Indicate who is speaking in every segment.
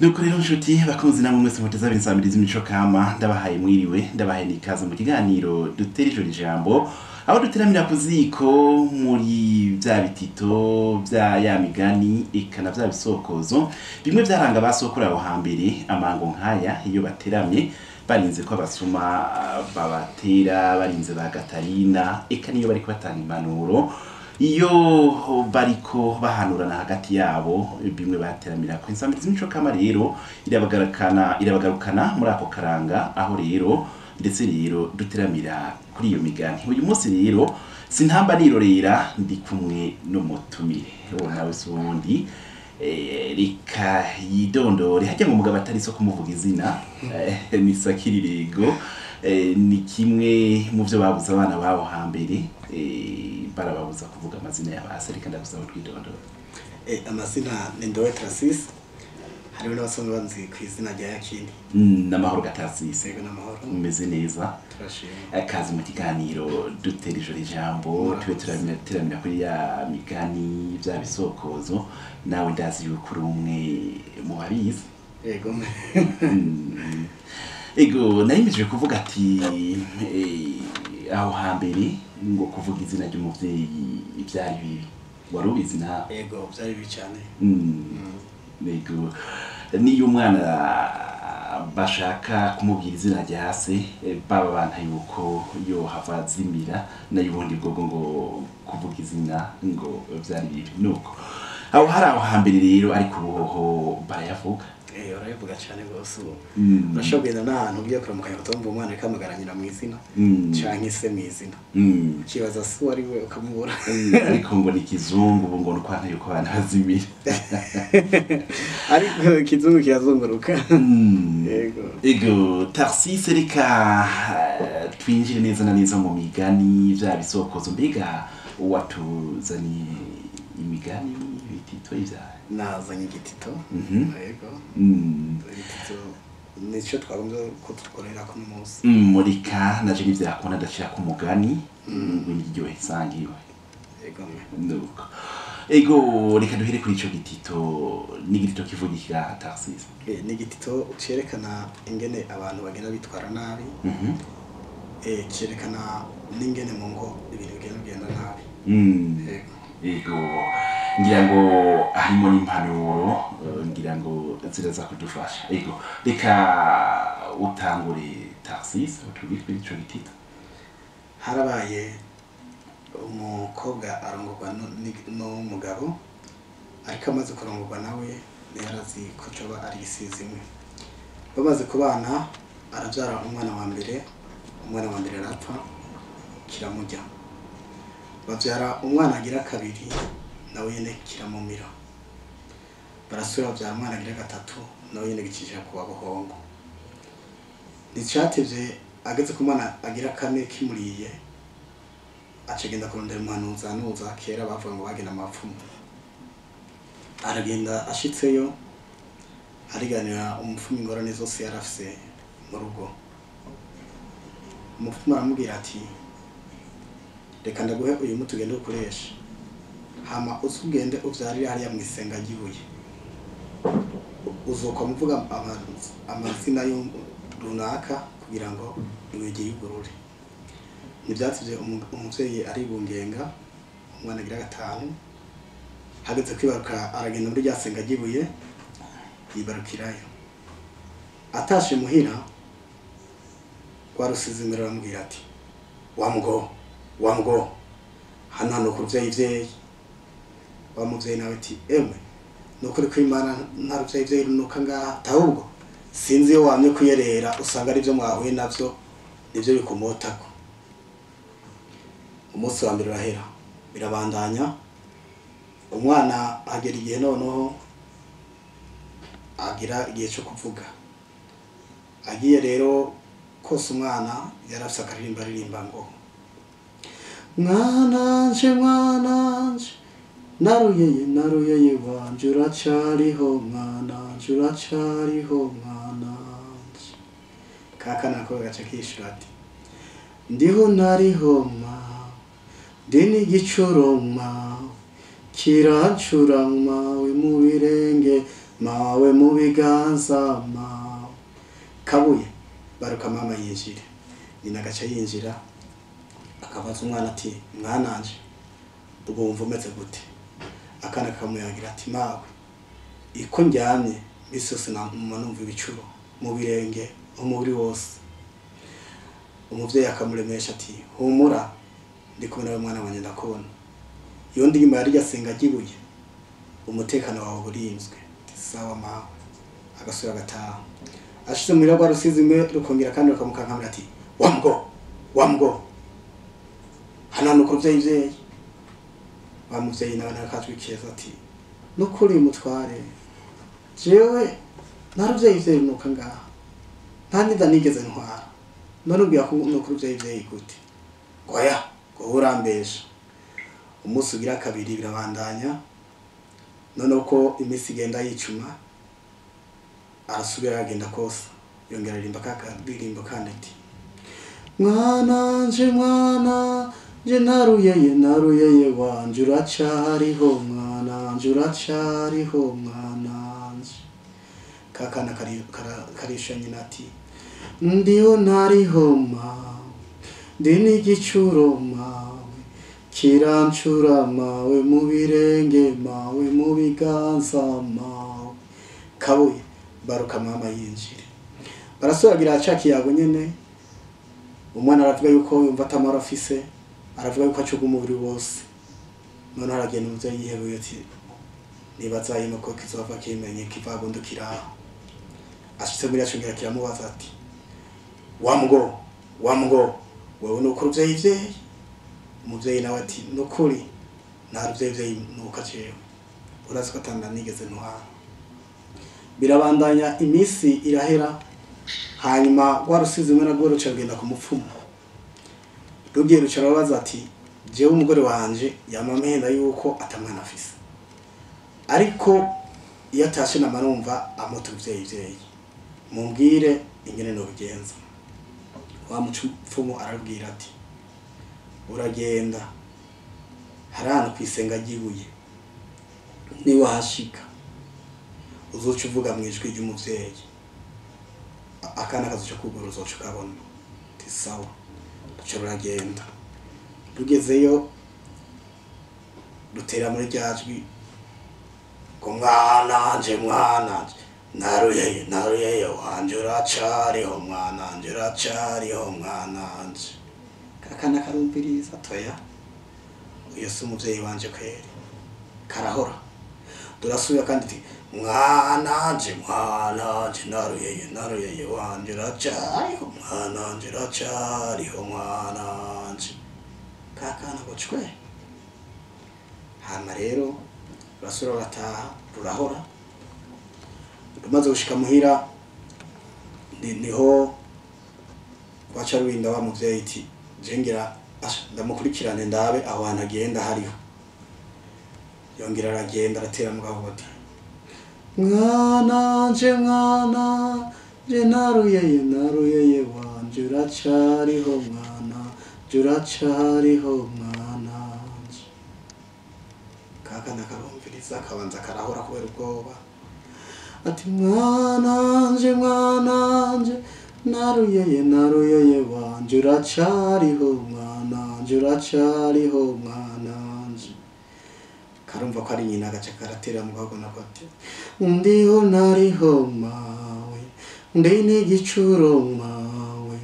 Speaker 1: Nuko rero nshuti bakunzi namwe mwese muteze abinsamiriza imico kama, ndabahaye mwiriwe, ndabahaye nikaze mu kiganiro dutera ijoro ijambo, aho duteramira ku ziko muri bya bitito bya ya migani eka na bya bisokozo bimwe byaranga basokura aho hambere. Amango nkaya iyo bateramye barinze ko abasuma babatera, barinze ba Gatarina, eka niyo bariko batanga impanuro, iyo bariko bahanurana hagati yabo, bimwe bateramira ku insamirizi imico kama. Rero irabagarukana muri ako karanga, aho rero ndetse rero duteramira kuri iyo migani. Uyu munsi rero sintamba nirorera, ndi kumwe n'umutumire, uwo nawe si uwundi, reka yidondore. Hajya ngo umugabo atari so kumuvuga izina, ni Sakirirego. Ni kimwe mu byo babuze abana babo hambere, barababuza kuvuga amazina y'abase. Reka ndagusaba twidondore.
Speaker 2: Amazina ni Ndowe Tarasisi, hariho n'abasanzwe banzi ku izina rya Yakini.
Speaker 1: N'amahoro Gatarasisi?
Speaker 2: Yego, n'amahoro.
Speaker 1: Umeze neza?
Speaker 2: Turashima.
Speaker 1: Akazi mu kiganiro dutera ijoro ijambo, tube turaramira kuri ya migani bya bisokozo. Nawe ndazi yuko uri umwe mu babizi.
Speaker 2: Yego.
Speaker 1: Ego, narimejeje kuvuga ati aho hambere ngo kuvuga izina ry'umuvyeyi byari bibi, wari ubizi na?
Speaker 2: Yego, byari bibi cyane.
Speaker 1: Ego, niyo umwana bashaka kumubwira izina rya se, baba banta yuko yo hava azimira, nayo ubundi bwo ngo kuvuga izina ngo byari bibi. Nuko aho hari aho hambere rero, ariko ubuhoho barayavuga.
Speaker 2: Urabivuga cyane rwose ubu. Urashobora kugenda n'ahantu ugiye kuramukanya utumva umwana ariko ahamagara nyina mu izina canke se mu izina, ukibaza se uwo ari we ukamubura.
Speaker 1: Ariko ngo ni kizungu ubu, ngo ni ukwanka yuko abantu bazimira.
Speaker 2: Ariko ikizungu kirazunguruka. Yego.
Speaker 1: Ego Tarsise, reka twinjire neza na neza mu migani vya bisokozo. Mbega watuzaniye imigani, ibitito ivyaye?
Speaker 2: Nazanye igitito. Yego. Igitito nico twagombye ko dukorera kuno munsi.
Speaker 1: Murika naje nivyakunda ndashira ku mugani ngo iryohe isangiwe.
Speaker 2: Yego.
Speaker 1: Nuko ego, reka duhere kuri ico gitito. Ni igitito kivugikira, Tarsise?
Speaker 2: Ni igitito cerekana ingene abantu bagenda bitwara nabi, cerekana n'ingene mu ngo ibintu bigenda bigenda nabi. Yego.
Speaker 1: Ego, ngira ngo harimo n'impanuro, ngira ngo ziraza kudufasha. Ego, reka utangure Tarsis, utubwire kuri ico gitito.
Speaker 2: Harabaye umukobwa arongorwa n'umugabo, ariko amaze kurongorwa nawe yarazi ko coba ari isizi imwe. Bamaze kubana arabyara umwana wa mbere, umwana wa mbere arapfa kiramurya. Babyara umwana agira kabiri, nawe nyene kiramumira. Barasubira babyara umwana agira gatatu, nawe nyene gicisha kuwa buhongo. Nticatevye ageze ku mwana agira kane kimuriye, acagenda kurondera umuhanuzi ahanuza. Kera bavuga ngo bagenda amapfumu. Aragenda, ashitseyo ariganira umupfumu ingorane zose yari afise mu rugo. Umupfumu aramubwira ati: "Reka ndaguhe uyu muti, ugende ukoreshe, hama uze ugende uvyarire hariya mw'isenga ry'ibuye, uzokwa muvuga amazina runaka kugira ngo ibuye ryiyugurure." Ntibyatuvye umuvyeyi aribungenga umwana agira gatanu. Hageze kwibaruka aragenda muri rya senga ry'ibuye yibarukirayo. Atashe muhira, rwa rusizi imbere aramubwira ati: "Wa mugo, wa mugo, hano hano ku ruvyeyi vyeyi." Wa muvyeyi nawe ati: "Emwe, nukuri ko Imana nta ruvyeyi vyeyi runuka ngaha, ahubwo sinzi iyo wamye kuyerera, usanga arivyo mwahuye navyo nivyo bikumotako." Umunsi wa mbere urahera, birabandanya. Umwana agera igihe noneho agira igihe cyo kuvuga. Agiye rero kose umwana yari afise akaririmba aririmba ngo: "Mwananje, mwananje, naruyeye, naruyeye wanje, uracariho mwananje, uracariho mwananje." Kaka nako gaca kishura ati: "Ndiho nariho ma, ndi n'igicuro ma, kirancura mawe mu birenge." mawe mu biganza mawe. Kabuye baruka mama yinjira. Nyina agaca yinjira akabaza umwana ati mwananje ubwo wumva umeze gute? Akana kamuyagira ati mawe iko ndyamye misi yose naguma numva ibicuro mu birenge umubiri wose. Umuvyeyi akamuremesha ati humura ndi kumwe nawe mwana wanje ndakubona. Iyo ndi nyuma yarya senga gibuye umutekano wawe urinzwe. Sawa mawe. Agasubira agataha. Ashize muhira rwa rusizi imwe rukongera kandi rukamukankamira ati wamgo wamgo hano nuko ruvyeyi vyeyi. Wa muvyeyi nawe nakajwi keza ati nukuri mutware jewe nta ruvyeyi vyeyi nuka ngaha nta nida nigeze ntwara none ubwira ko nuko ruvyeyi vyeyi gute? Goya ngo urambesha. Umunsi ugira kabiri birabandanya. None uko iminsi igenda yicuma arasubira agenda kosa yongera aririmba kaka ndirimbo kandi ati mwananje mwananje naruyeye naruyeye wanje uracariho mwananje uracariho mwananje. Kakana karisha nyina ati ndiho ntariho mawe ndi n'igicuro mawe kirancura mawe mu birenge mawe mu biganza mawe. Kabuye baruka mama yinjire. Barasubira aca kiyago nyene. Umwana aravuga yuko yumva atamara afise, aravuga yuko acuga umubiri wose. None aragenda umuvyeyi yihebuye ati nibaza yuko kizova kimenye kivagundukira. Ashitse muri acongera kiramubaza ati wamgo wamgo wewe nuko ruvyeyi vyeyi? Umuvyeyi nawe ati nukuri nta ruvyeyi vyeyi nuko jewe urazi ko atanda nigeze ntwara. Birabandanya iminsi irahera. Hanyuma rwa rusizi imwe narwo ruca rugenda ku mupfumu. Rugiye ruca rurabaza ati jewe umugore wanje yama ampenda yuko atamwana afise, ariko iyo atashe nama numva amota uruvyeyi vyeyi, mumbwire ingene nobigenza. Wa mupfumu arabwira ati uragenda hari ahantu kw'isenga ry'ibuye, niwahashika uzoca uvuga mw'ijwi ry'umuvyeyi, akana kazoca kugura uzoca ukabona. Ati sawa. Ruca ruragenda. Rugezeyo rutera muri rya jwi ngo mwananje mwananje naruyeye naruyeye wanje uracariho mwananje uracariho mwananje. Kakana karumviriza toya uyo si umuvyeyi wanje kweri. Karahora. Turasubira kandi ati mwananje mwananje naruyeye naruyeye wanje uracariho mwananje uracariho mwananje. Kakana ngo cwe. Hama rero rurasubira rurataha rurahora. Rumaze gushika muhira niho rwaca rurinda wa muvyeyi iti jengera ndamukurikirane ndabe aho hantu agenda hariho. Yongera aragenda aratera mugabo ati mwananje mwananje naruyeye naruyeye wanje uracariho mwananje uracariho mwananje. Kakana karumviriza kabanza karahora kubera ubwoba ati mwananje mwananje naruyeye naruyeye wanje uracariho mwananje uracariho mwananje. Karumva ko ari nyina agaca karatera mugabo nako ati ndiho nariho mawe ndi n'igicuro mawe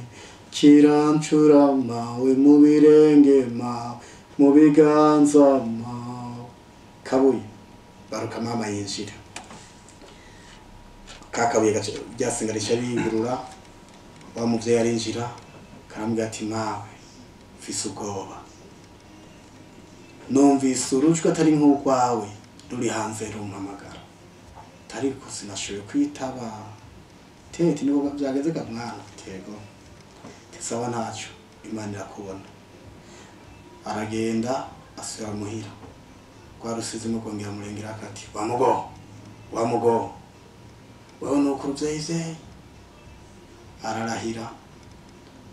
Speaker 2: kirancura mawe mu birenge mawe mu biganza mawe. Kabuye baruka mama yinjira. Kakabuye gaca ryasenga rica rirugurura. Wa muvyeyi arinjira karamubwira ati mawe mfise ubwoba, numvise urujwi atari nk'urwawe ruri hanze rumpamagara, ariko sinashoboye kwitaba. Tete nibwo byageze ga mwana? Tego. Sawa ntaco Imana irakubona. Aragenda asubira muhira. Rwa rusizi mukongera murengera akati wamugo wamugo wewe nuko ruvyeyi vyeyi? Ararahira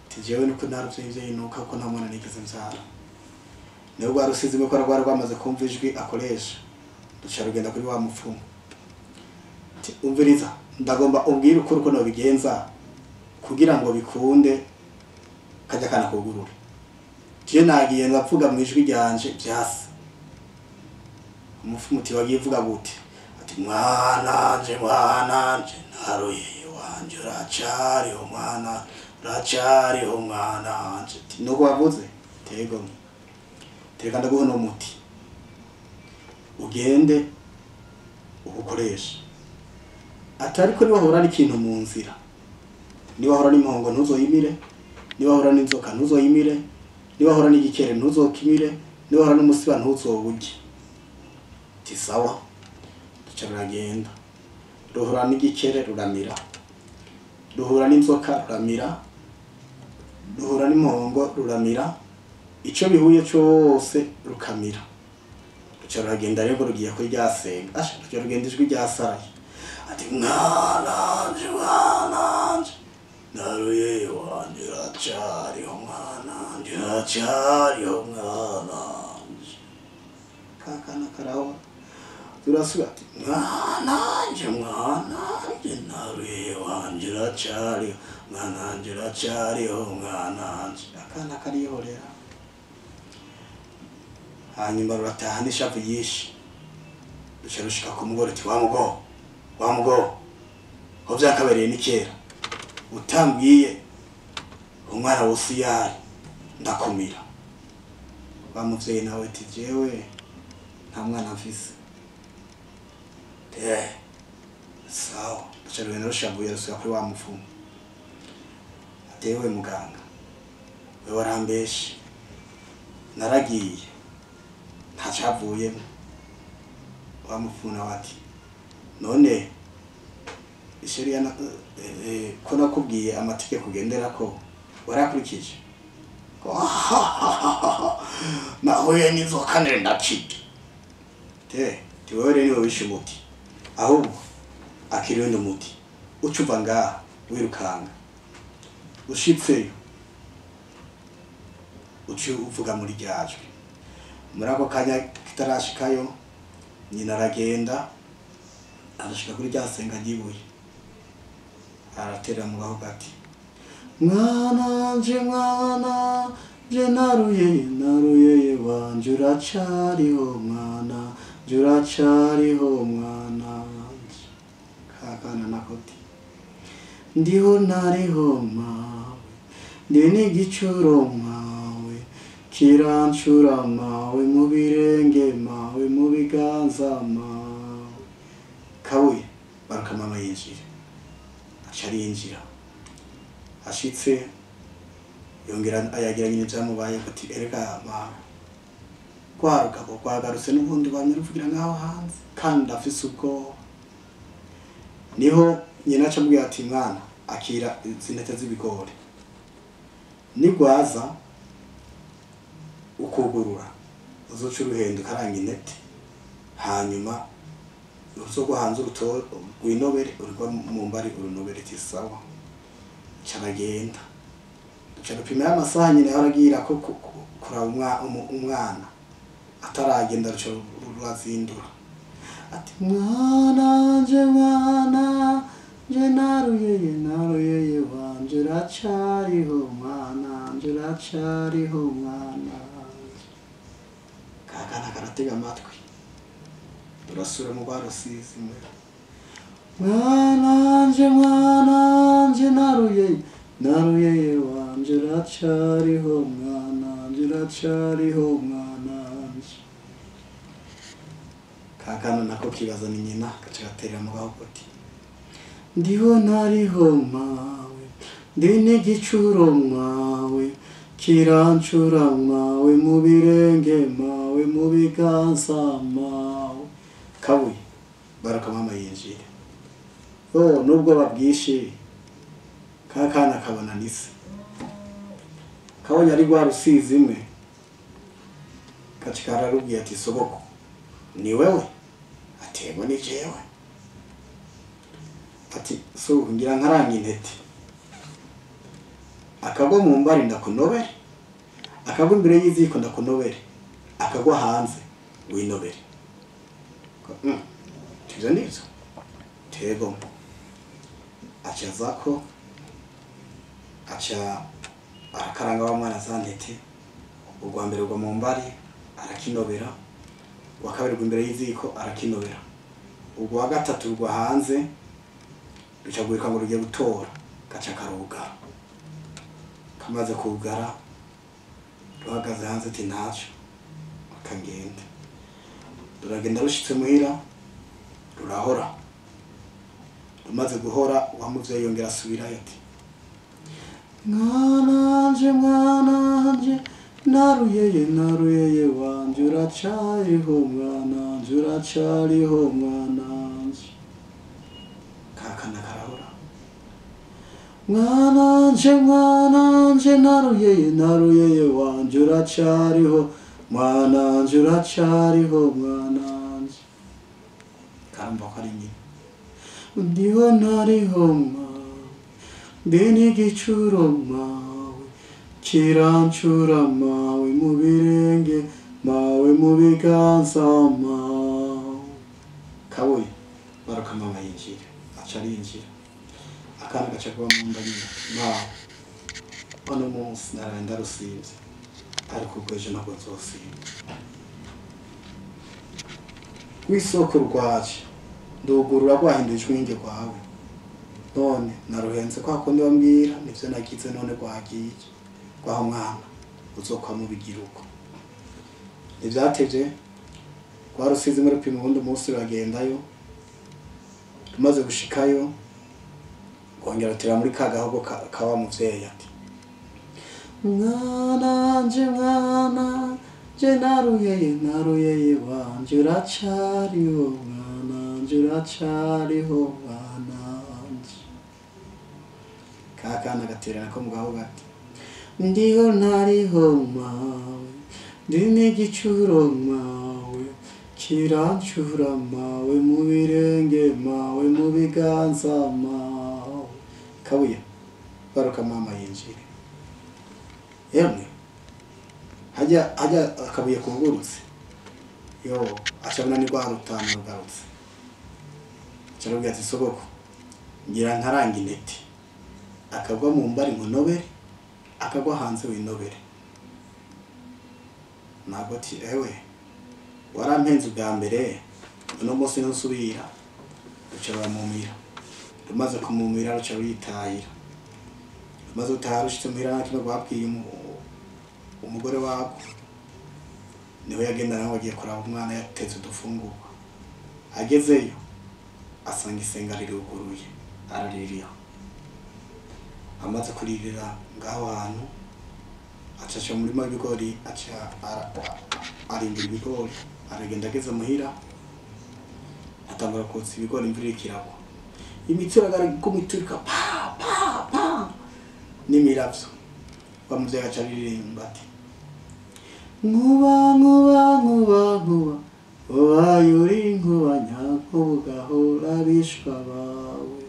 Speaker 2: ati jewe nuko nta ruvyeyi vyeyi nuka ko nta mwana nigeze mvyara. Niho rwa rusizi mukora rwari rwamaze kumva ijwi akoresha, ruca rugenda kuri wa mupfumu. Ati umviriza, ndagomba umbwire ukuri uko nobigenza kugira ngo bikunde kajya kana kugurure. Je nagiye ndavuga mu ijwi ryanje byase. Umupfumu wagiye uvuga gute? Ati mwananje, mwananje, naruye wanje uracariho mwana, uracariho mwananje. Ati nuko wavuze? Tego. Teka ndaguha no muti. Ugende ubukoreshe. Ati ariko niba wahura n'ikintu mu nzira, niba wahura n'impongo ntuzoyimire, niba wahura n'inzoka ntuzoyimire, niba wahura n'igikere ntuzokimire, niba wahura n'umusiba ntuzowurye. Ati sawa. Duca ruragenda. Ruhura n'igikere ruramira, ruhura n'inzoka ruramira, ruhura n'impongo ruramira, ico bihuye cose rukamira. Ruca ruragenda rero rugiye kuri rya senga. Asha, ruca rugenda ijwi ryasaraye. Ati mwananje, mwananje, naruye wanje uracariho mwananje, uracariho mwananje. Kakana karaho. Turasubiza ati mwananje, mwananje, naruye wanje uracariho mwananje, uracariho mwananje. Akana karihorera. Hanyuma rurataha n'ishavu yinshi. Ruca rushika ku mugore ati wa mugo, wa mugo, ko vyakabereye ni kera utambwiye umwana wose yari ndakumira. Wa muvyeyi nawe ati jewe nta mwana mfise. Sawa. Ruca rugenda rushavuye rusubira kuri wa mupfumu. Ati ewe muganga, wewe warambeshe, naragiye ntacavuyemo. Wa mupfumu nawe ati none sheria ko nakubwiye amategeko ugenderako warakurikije? Nahuye n'inzoka ndakirya. Te, wewe rero niwe wishe umuti, ahubwo akiri undi muti uca uva ngaha wirukanga, ushitseyo uca uvuga muri ryajwi. Muri ako kanya kitarashikayo, nyina aragenda arashika kuri rya senga ry'ibuye, aratera mu gahogo ati mwananje, mwananje, naruye, naruye wanje uracariho mwana, uracariho mwananje. Kakana nakoti ndiho nariho mawe, ndi n'igicuro mawe, kirancura mawe mu birenge mawe mu biganza mawe. Kabuye baruka mama yinjira. Aca arinjira. Ashitse yongera ayagira nyine vyamubaye ati erega mawe, rwa rugabo rwagarutse n'ubundi rwamye ruvugira ngaho hanze kandi ndafise ubwoba. Niho nyina aca amubwira ati mwana akira izi ntete z'ibigori, nigwaza ukugurura uzoca uruhendo ukaranga intete, hanyuma uzogwa hanze urutore rwinobere urugwa mu mbari urunobere. Ati sawa. Aca aragenda. Duca dupima y'amasaha nyina yaragira ko kuraba umwana ataragenda, ruca rurazindura. Ati mwananje, mwananje, naruyeye, naruyeye wanje uracariho mwananje, uracariho mwananje. Kakana karatega amatwi. Turasubira mu rwa Rusizi. Mwananje, mwananje, naruyeye, naruyeye wanje uracariho mwananje, uracariho mwananje. Kakana nako kibaza ni nyina, gaca gaterera mu gahogo ati ndiho nariho mawe, ndi n'igicuro mawe, kirancura mawe mu birenge mawe mu biganza mawe. Kabuye baruka mama yinjira. Yo nubwo babwishe kakana kabona nise. Kabonye ari rwa Rusizi imwe. Gaca kararubwiye ati sogoko ni wewe? Ati ego ni jewe. Ati so ngira nkaranga intete, akagwa mu mbari ndakunobere, akagwa imbere y'iziko ndakunobere, akagwa hanze winobere. Ivyo nivyo. Tego aca azako, aca arakaranga wa mwana za ntete. Urwa mbere rugwa mu mbari arakinobera, urwa kabiri rugwa imbere y'iziko arakinobera, urwa gatatu rugwa hanze, ruca rwiruka ngo rugiye gutora, gaca karugara. Kamaze kugara ruhagaze hanze ati ntaco, akagenda. Ruragenda rushitse muhira rurahora. Rumaze guhora wa muvyeyi yongera asubirayo ati mwananje, mwananje, naruyeye, naruyeye wanje uracariho, mwananje uracariho, mwananje. Kakana karahora, mwananje, mwananje, naruyeye, naruyeye wanje uracariho, mwananje uracariho, mwananje. Karumva ko ari nyina. Ndiho ntariho mawe, ndi n'igicuro mawe, kirancura mawe mu birenge, mawe mu biganza mawe. Kabuye baruka mama yinjira, aca arinjira. Akana gaca kuba mu nda nyine mawe, uno munsi naraye ndarusivye, ariko ubwo ejo ntabwo nzosimba. Rw'isoko rwaje ndugurura rwahinduye ijwi rwawe, none naruhenze kwa kundi wambwira, nivyo nagize none rwagiye rwaho mwana uzokwa mubigira uko. Ntivyatevye rwa rusizi muri rupima uwundi munsi ruragendayo. Rumaze gushikayo rwongera rutera muri ka gahogo ka wa muvyeyi ati mwananje, mwananje, naruyeye, naruyeye wanje uracariho, mwananje uracariho, mwananje. Ka kana gaterana ko mu gahogo ati ndiho ntariho mawe, ndi n'igicuro mawe, kirancura mawe mu birenge, mawe mu biganza mawe. Kabuye baruka mama yinjire. Yemwe hajya hajya akabuye kugurutse yo acabona ni rwa rutanu rugarutse, aca ati sogoko ngira nkaranga intete, akagwa mu mbari nkunobere, akagwa hanze winobere. Ntabwo ati ewe warampenze ubwa mbere, uno munsi ntusubira. Ruca ruramumira, rumaze kumumira ruca ruyitahira. Rumaze gutaha rushitse muhira nta kimwe rwabwiye umugore wako. Niho yagenda nawe agiye kuraba umwana yatetse udufungurwa. Agezeyo asanga isenga riruguruye, araririra. Amaze kuririra ngaho hantu acaca mu murima w'ibigori, aca arimbura ibigori, aragenda. Ageze muhira atangura kotsa ibigori, imvura iriko iragwa, imitsi iraguma iturika pa pa pa n'imiravyo. Wa muvyeyi aca aririmba ati nkuba, nkuba, nkuba, nkuba, ubaye uri nkuba nyankuba ugahora abishwa bawe.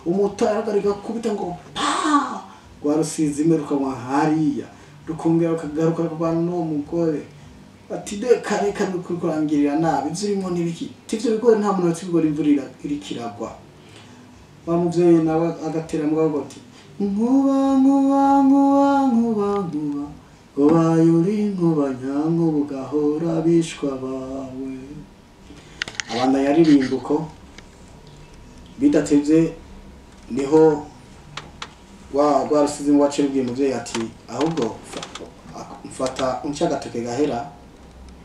Speaker 2: Umutara rigakubita ngo pa, rwa rusizi imwe rukanywa hariya, rukongera rukagaruka rukagwana n'uwo mugore ati reka reka kurangirira nabi, ivyo urimo n'ibiki? Tivyo bigori nta muntu yotsa ibigori imvura iriko iragwa. Wa muvyeyi nawe agatera mu ati nkuba, nkuba, nkuba, nkuba, nkuba, ubaye uri nkuba nyankuba ugahora abishwa bawe. Abandanya aririmba uko. Bidatevye niho wa rwa rusizi waciye rubwiye umuvyeyi ati ahubwo mfata unce agatoke gahera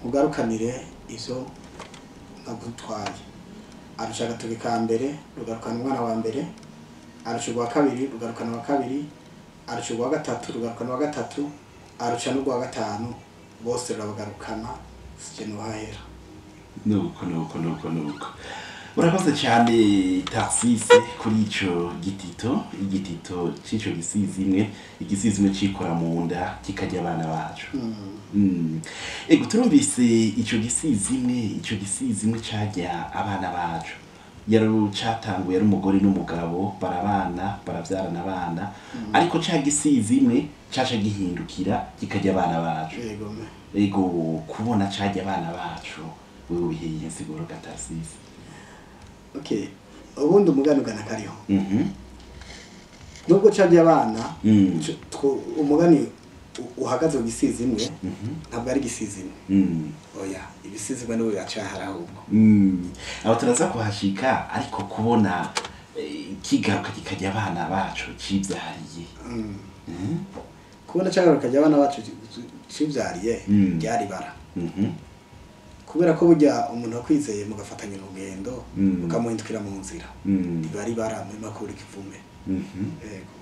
Speaker 2: ugarukanire ivyo nagutwaye. Aruca agatoke ka mbere rugarukana umwana wa mbere, aruca urwa kabiri rugarukana uwa kabiri, aruca urwa gatatu rugarukana uwa gatatu, aruca n'urwa gatanu, bose rurabagarukana. Sije nuhahera.
Speaker 1: Nuko nuko nuko nuko, urakoze cyane Tarsise kuri ico gitito, igitito c'ico gisizimwe, igisizimwe cikora mu nda kikarya abana bacu. Ego, turumvise ico gisizimwe, ico gisizimwe carya abana bacu. Yari catanguye ari umugore n'umugabo, barabana, baravyarana abana, ariko ca gisizimwe caca gihindukira kikarya abana bacu.
Speaker 2: Yego me.
Speaker 1: Ego, kubona carya abana bacu, wewe wiheye insiguro ga Tarsise?
Speaker 2: Okay. Ubundi umugani ugana kariho. Nubwo cajya abana, umugani uhagaze ku gisizi imwe, ntabwo ari igisizi imwe. Oya, ibisizi imwe n'ubu biracahari ahubwo.
Speaker 1: Aho turaza kuhashika, ariko kubona kigaruka kikajya abana bacu civyariye.
Speaker 2: Kubona cagaruka kajya abana bacu civyariye, ryari bara. Kubera ko burya umuntu akwizeye mugafatanya urugendo, ukamuhindukira mu nzira, riba ribara muri makuru kivume. Yego.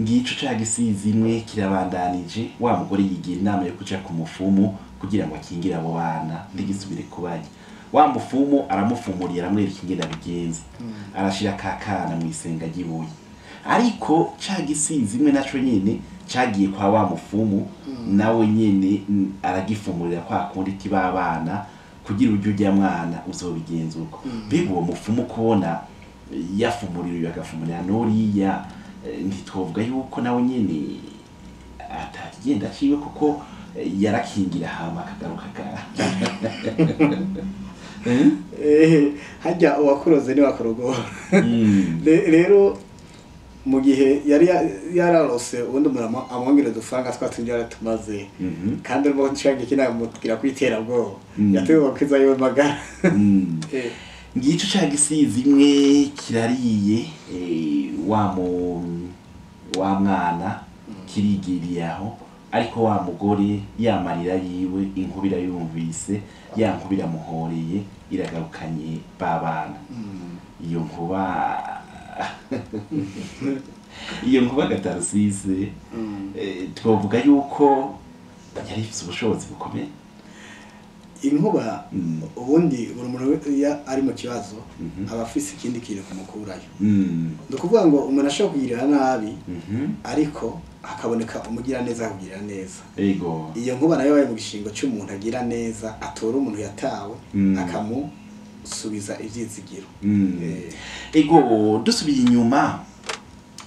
Speaker 1: Ngico ca gisizi imwe kirabandanije, wa mugore yigira inama yo kuja ku mufumu kugira ngo akingire abo bana ntigisubire kubarya. Wa mufumu aramufumuriye, aramwereka ingene abigenza, arashira ka kana mw'isenga ry'ibuye. Ariko ca gisizi imwe naco nyene cagiye kwa wa mufumu, nawe nyene aragifumurira kwa kundi kiba abana kugira ujye urya mwana uzobigenza uko. Mbega uwo mufumu kubona yafumurira uyu agafumurira n'uriya, ntitwovuga yuko nawe nyene atakigenda ciwe, kuko yarakingira hama akagaruka ka
Speaker 2: Hajya uwakuroze ni wakurogora. Rero mu gihe yari yararose ubundi umuntu amwongereza udufaranga twatindi yaratumaze, kandi urimo nshaka kinamubwira kwiterabwoba, yatewe kwiza yo magara.
Speaker 1: Ngico ca gisizi imwe kirariye, wa mwana kirigiriye aho, ariko wa mugore yamarira yiwe inkuba irayumvise, ya nkuba iramuhoreye, iragarukanye ba bana. Iyo nkuba, iyo nkuba Gatarusise, twovuga yuko yari ifise ubushobozi bukomeye.
Speaker 2: Inkuba, ubundi buri muntu iyo ari mu kibazo aba afise ikindi kintu kumukurayo. Ni ukuvuga ngo umuntu ashobora kugirira nabi, ariko hakaboneka umugira neza akugirira neza. Iyo nkuba nayo yabaye mu gishingo cy'umuntu agira neza, atora umuntu yatawe, akamusubiza ivyizigiro.
Speaker 1: Ego, dusubiye inyuma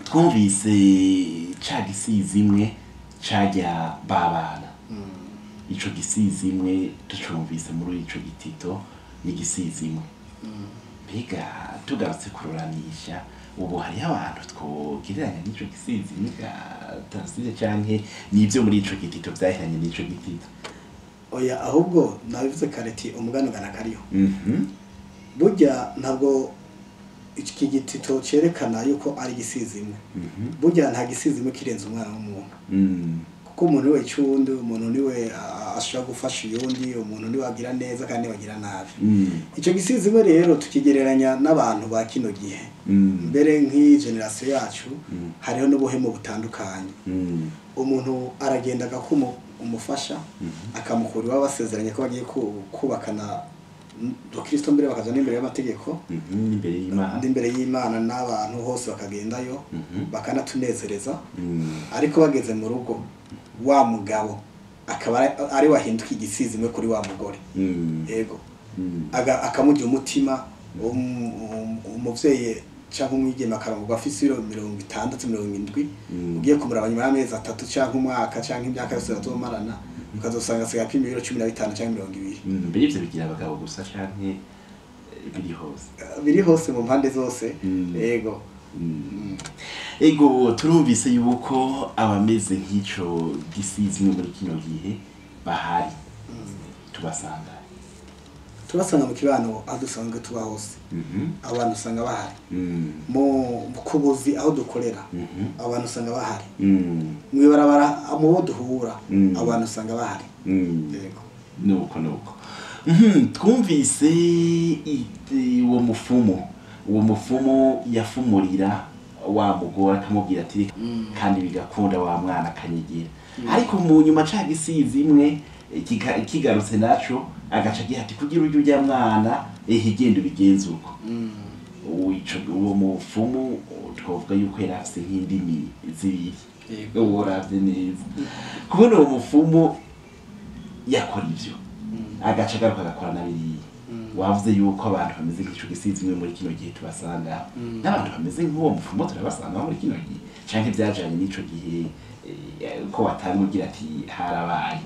Speaker 1: twumvise ca gisizi imwe cajya babana. Ico gisizi imwe tucumvise muri ico gitito ni gisizi imwe. Mbega tugarutse kururanisha, ubu hariho abantu twogereranya n'ico gisizi imwe Tarasire, canke n'ivyo muri ico gitito vyahiranye n'ico gitito?
Speaker 2: Oya, ahubwo nabivuze kare ati umugani ugana kariho. Burya ntabwo iki gitito cerekana yuko ari igisizi imwe. Burya nta gisizi imwe kirenze umwana w'umuntu. Kuko umuntu niwe icundi, umuntu niwe ashobora gufasha uyundi, umuntu niwe agira neza kandi niwe agira nabi. Ico gisizi imwe rero tukigereranya n'abantu ba kino gihe. Mbere nk'iyi generasiyo yacu, hariho n'ubuhemu butandukanye. Umuntu aragenda agakuma umufasha, akamukura iwabo basezeranye ko bagiye kubakana Kristo, mbere bakaja n'imbere y'amategeko,
Speaker 1: N'imbere y'Imana.
Speaker 2: N'imbere y'Imana n'abantu hose bakagendayo, bakanatunezereza. Ariko bageze mu rugo, wa mugabo akaba ari wahinduka igisizi imwe kuri wa mugore. Yego. Akamurya umutima, umuvyeyi canke umwigeme akarongorwa afise ibiro 60, 70, ugiye kumuraba nyuma y'amezi 3 canke umwaka canke imyaka yose bazomarana, ukazosanga asigaye apima ibiro 15 canke 20.
Speaker 1: Mbere ivyo bigira abagabo gusa canke biri hose?
Speaker 2: Biri hose, mu mpande zose. Yego.
Speaker 1: Ego, turumvise yuko abameze nk'ico gisizi muri kino gihe bahari. Tubasanga
Speaker 2: Tubasanga mu kibano aho dusanzwe tuba hose. Abantu usanga bahari mu kubuzi aho dukorera, abantu usanga bahari mw'ibarabara mu bo duhura, abantu usanga bahari. Yego.
Speaker 1: Nuko nuko. Twumvise uwo mufumu yafumurira wa mugore akamubwira ati kandi bigakunda, wa mwana akanyigira. Ariko mu nyuma ca gisizi imwe kigarutse naco, agaca agira ati kugira ujye urya mwana, ehe genda ubigenze uko. Uwo mufumu twavuga yuko yari afise nk'indimi zibiri. Uwo uravye neza kubona uwo mufumu yakora ivyo, agaca agaruka agakora na biriya. Wavuze yuko abantu bameze nk'ico gisizi imwe muri kino gihe tubasanga, n'abantu bameze nk'uwo mufumu turabasanga muri kino gihe, canke vyajanye n'ico gihe ko watanga ugira ati harabaye?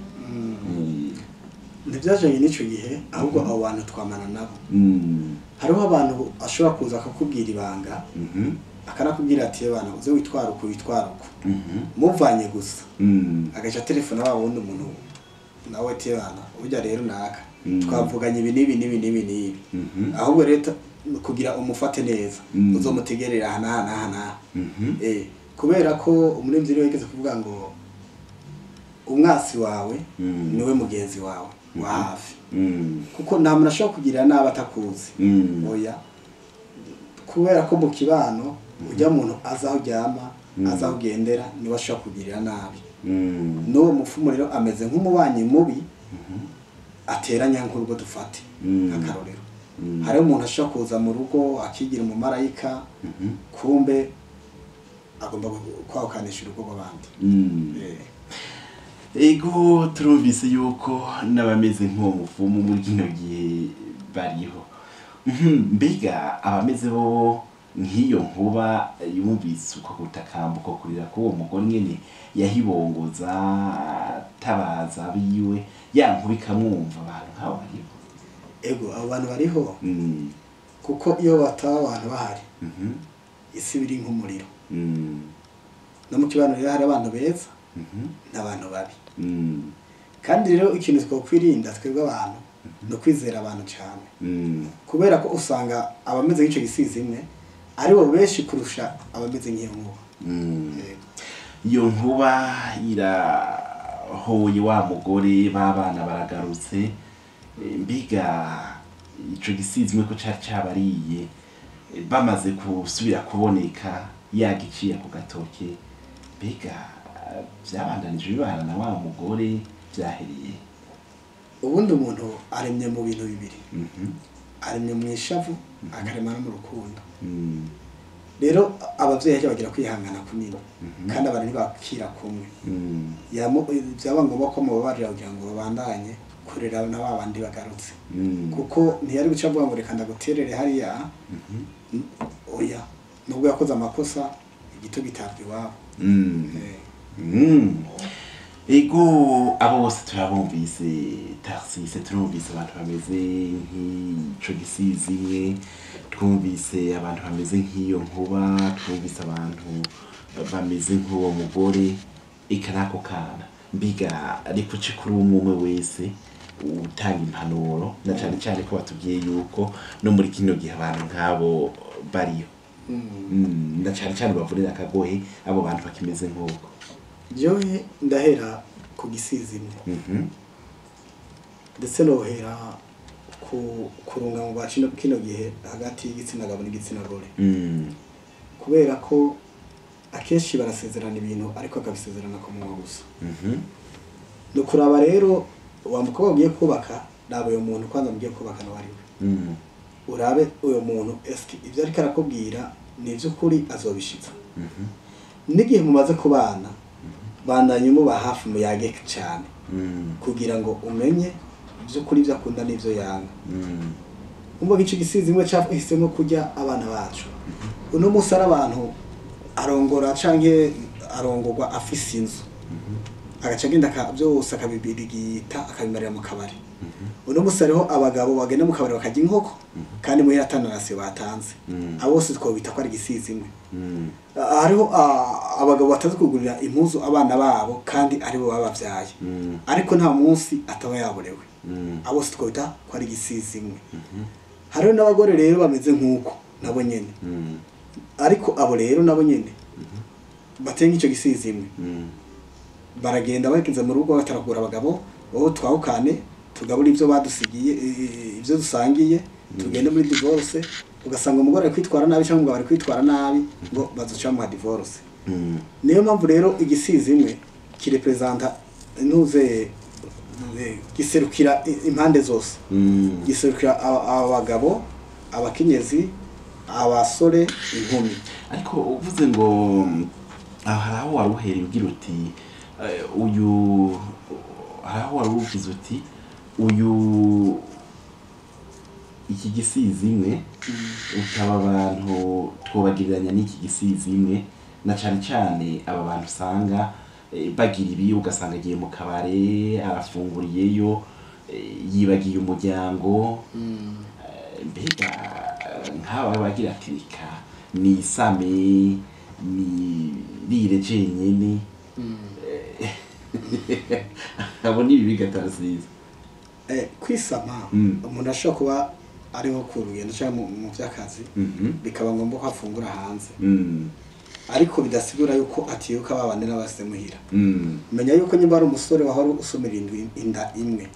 Speaker 2: Ntibyajanye n'ico gihe, ahubwo abo bantu twamana nabo. Hariho abantu ashobora kuza akakubwira ibanga, akanakubwira ati: "Bana, uze witwara uku, witwara uku." Muvanye gusa, agaca telefone wa wundi muntu nawe ati: "Bana, burya rero naka twavuganye ibi n'ibi n'ibi n'ibi n'ibi. Ahubwo rero kugira umufate neza, uzomutegerera aha n'aha n'aha n'aha." Kubera ko umuririmbyi rero yigeze kuvuga ngo umwasi wawe niwe mugenzi wawe wa hafi, kuko nta muntu ashobora kugirira nabi atakuzi. Oya, kubera ko mu kibano ujya muntu azi aho uryama, azi aho ugendera, niwe ashobora kugirira nabi. N'uwo mupfumu rero ameze nk'umubanyi mubi ateranya nk'urugo. Dufate nk'akarorero, hariho umuntu ashobora kuza mu rugo akigira umumarayika, kumbe agomba kwahukanisha urugo rw'abandi.
Speaker 1: Ego, turumvise yuko n'abameze nk'uwo mupfumu muri kino gihe bariho. Mbega abameze bo nk'iyo nkuba yumvise uko gutakamba, uko kurira k'uwo mugore nyene yahibongoza atabaza biwe, ya nkuba ikamwumva, abantu nk'abo bariho?
Speaker 2: Ego, abo bantu bariho, kuko iyo bataba abantu bahari, isi biri nk'umuriro. No mu kibano rero hari abantu beza n'abantu babi. Kandi rero ikintu twokwirinda twebwe abantu ni ukwizera abantu cyane, kubera ko usanga abameze nk'icyo gisizi imwe aribo benshi kurusha abameze nk'iyo nkuba. Yego.
Speaker 1: Iyo nkuba irahoye wa mugore, b'abana baragarutse. Mbega ico gisizi imwe ko cari cabariye, bamaze gusubira kuboneka yagiciye ku gatoke, mbega vyabandanije bibana na wa mugore, vyahereye?
Speaker 2: Ubundi umuntu aremye mu bintu bibiri: aremye mu ishavu, akarema no mu rukundo. Rero abavyeyi hajya bagira kwihangana kunini, kandi abantu ntibakira kumwe. Byaba ngombwa ko mubabarira kugira ngo babandanye kurera na ba bandi bagarutse, kuko ntiyari guca avuga ngo reka ndaguterere hariya. Oya, nubwo yakoze amakosa, igito gitabwa iwabo.
Speaker 1: Ego, abo bose turabumvise, Tarsise. Turumvise abantu bameze nk'ico gisizi imwe, twumvise abantu bameze nk'iyo nkuba, twumvise abantu bameze nk'uwo mugore, eka n'ako kana. Mbiga ariko uce kuri umwe umwe wese utanga impanuro, na cane cane ko batubwiye yuko no muri kino gihe abantu nk'abo bariho. Na cane cane bavurira akagohe abo bantu bakimeze nk'uko.
Speaker 2: Jewe ndahera ku gisizi imwe, ndetse nohera ku kurungano rwa kino gihe hagati y'igitsina gabo n'igitsina gore, kubera ko akenshi barasezerana ibintu ariko akabisezerana ku munwa gusa. Ni ukuraba rero wa mukobwa ugiye kubaka, raba uyo muntu kwanza mugiye kubaka nawe ari we. Urabe uyo muntu, eske ibyo ariko arakubwira ni iby'ukuri, azobishitsa? N'igihe mumaze kubana, bandanye muba hafi, muyage cyane, kugira ngo umenye iby'ukuri ibyo akunda n'ibyo yanga. Umva ico gisizi imwe cyahisemo kurya abana bacu. Uno munsi ari abantu arongora canke arongorwa afise inzu, agaca agenda byose akabibirigita, akabimarira mu kabari. Uno munsi hariho abagabo bagenda mu kabari bakarya inkoko kandi muhira atanarasiyo batanze. Abo bose twobita ko ari igisizi imwe. Hariho abagabo batazi kugurira impuzu abana babo kandi aribo babavyaye, ariko nta munsi ataba yaborewe. Abo bose twobita ko ari igisizi imwe. Hariho n'abagore rero bameze nk'uko nabo nyene, ariko abo rero nabo nyene batenga ico gisizi imwe. Baragenda bageze mu rugo bataragura abagabo wowe twahukane, tugabura ibyo badusigiye, ibyo dusangiye, tugende muri divorce. Ugasanga umugore ari kwitwara nabi cyangwa umugabo ari kwitwara nabi, ngo bazoca muha divorce. Niyo mpamvu rero igisizi imwe kirepresenta ntuze giserukira impande zose, giserukira abagabo, abakenyezi, abasore, inkumi.
Speaker 1: Ariko uvuze ngo aho hari aho wari uhereye ugira uti uyu, hari aho wari uvuze uti uyu iki gisizi imwe, ukaba abantu twobagereranya n'iki gisizi imwe, na cane cane aba bantu usanga bagira ibi, ugasanga agiye mu kabare arafunguriyeyo. Yibagiye umuryango. Mbega nk'aba bagira ati reka nisame nirire jenyene, abo ni bibi gatarasiza.
Speaker 2: Kwisama, umuntu ashobora kuba ari nko ku rugendo cyangwa mu by'akazi, bikaba ngombwa ko afungura hanze, ariko bidasigura yuko atibuka babane n'abasize muhira. Menya yuko nyimba ari umusore wahora usumira inda imwe,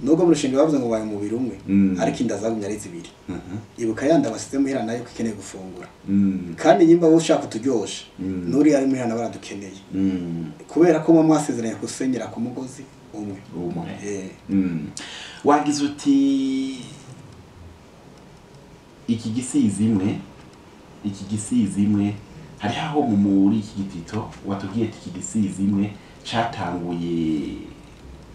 Speaker 2: nubwo mu rushinga bavuze ngo baye umubiri umwe, ariko inda zagumye ari zibiri. Ibuka yanda basize muhira nayo ko ikeneye gufungura. Kandi nyimba wowe ushaka uturyoshe, n'uriya ari muhira nawe aradukeneye, kubera ko muba mwasezeranye gusenyera ku mugozi umwe.
Speaker 1: Umwe. Wagize uti iki gisizi imwe, iki gisizi imwe, hariho aho muri iki gitito watubwiye ati iki gisizi imwe catanguye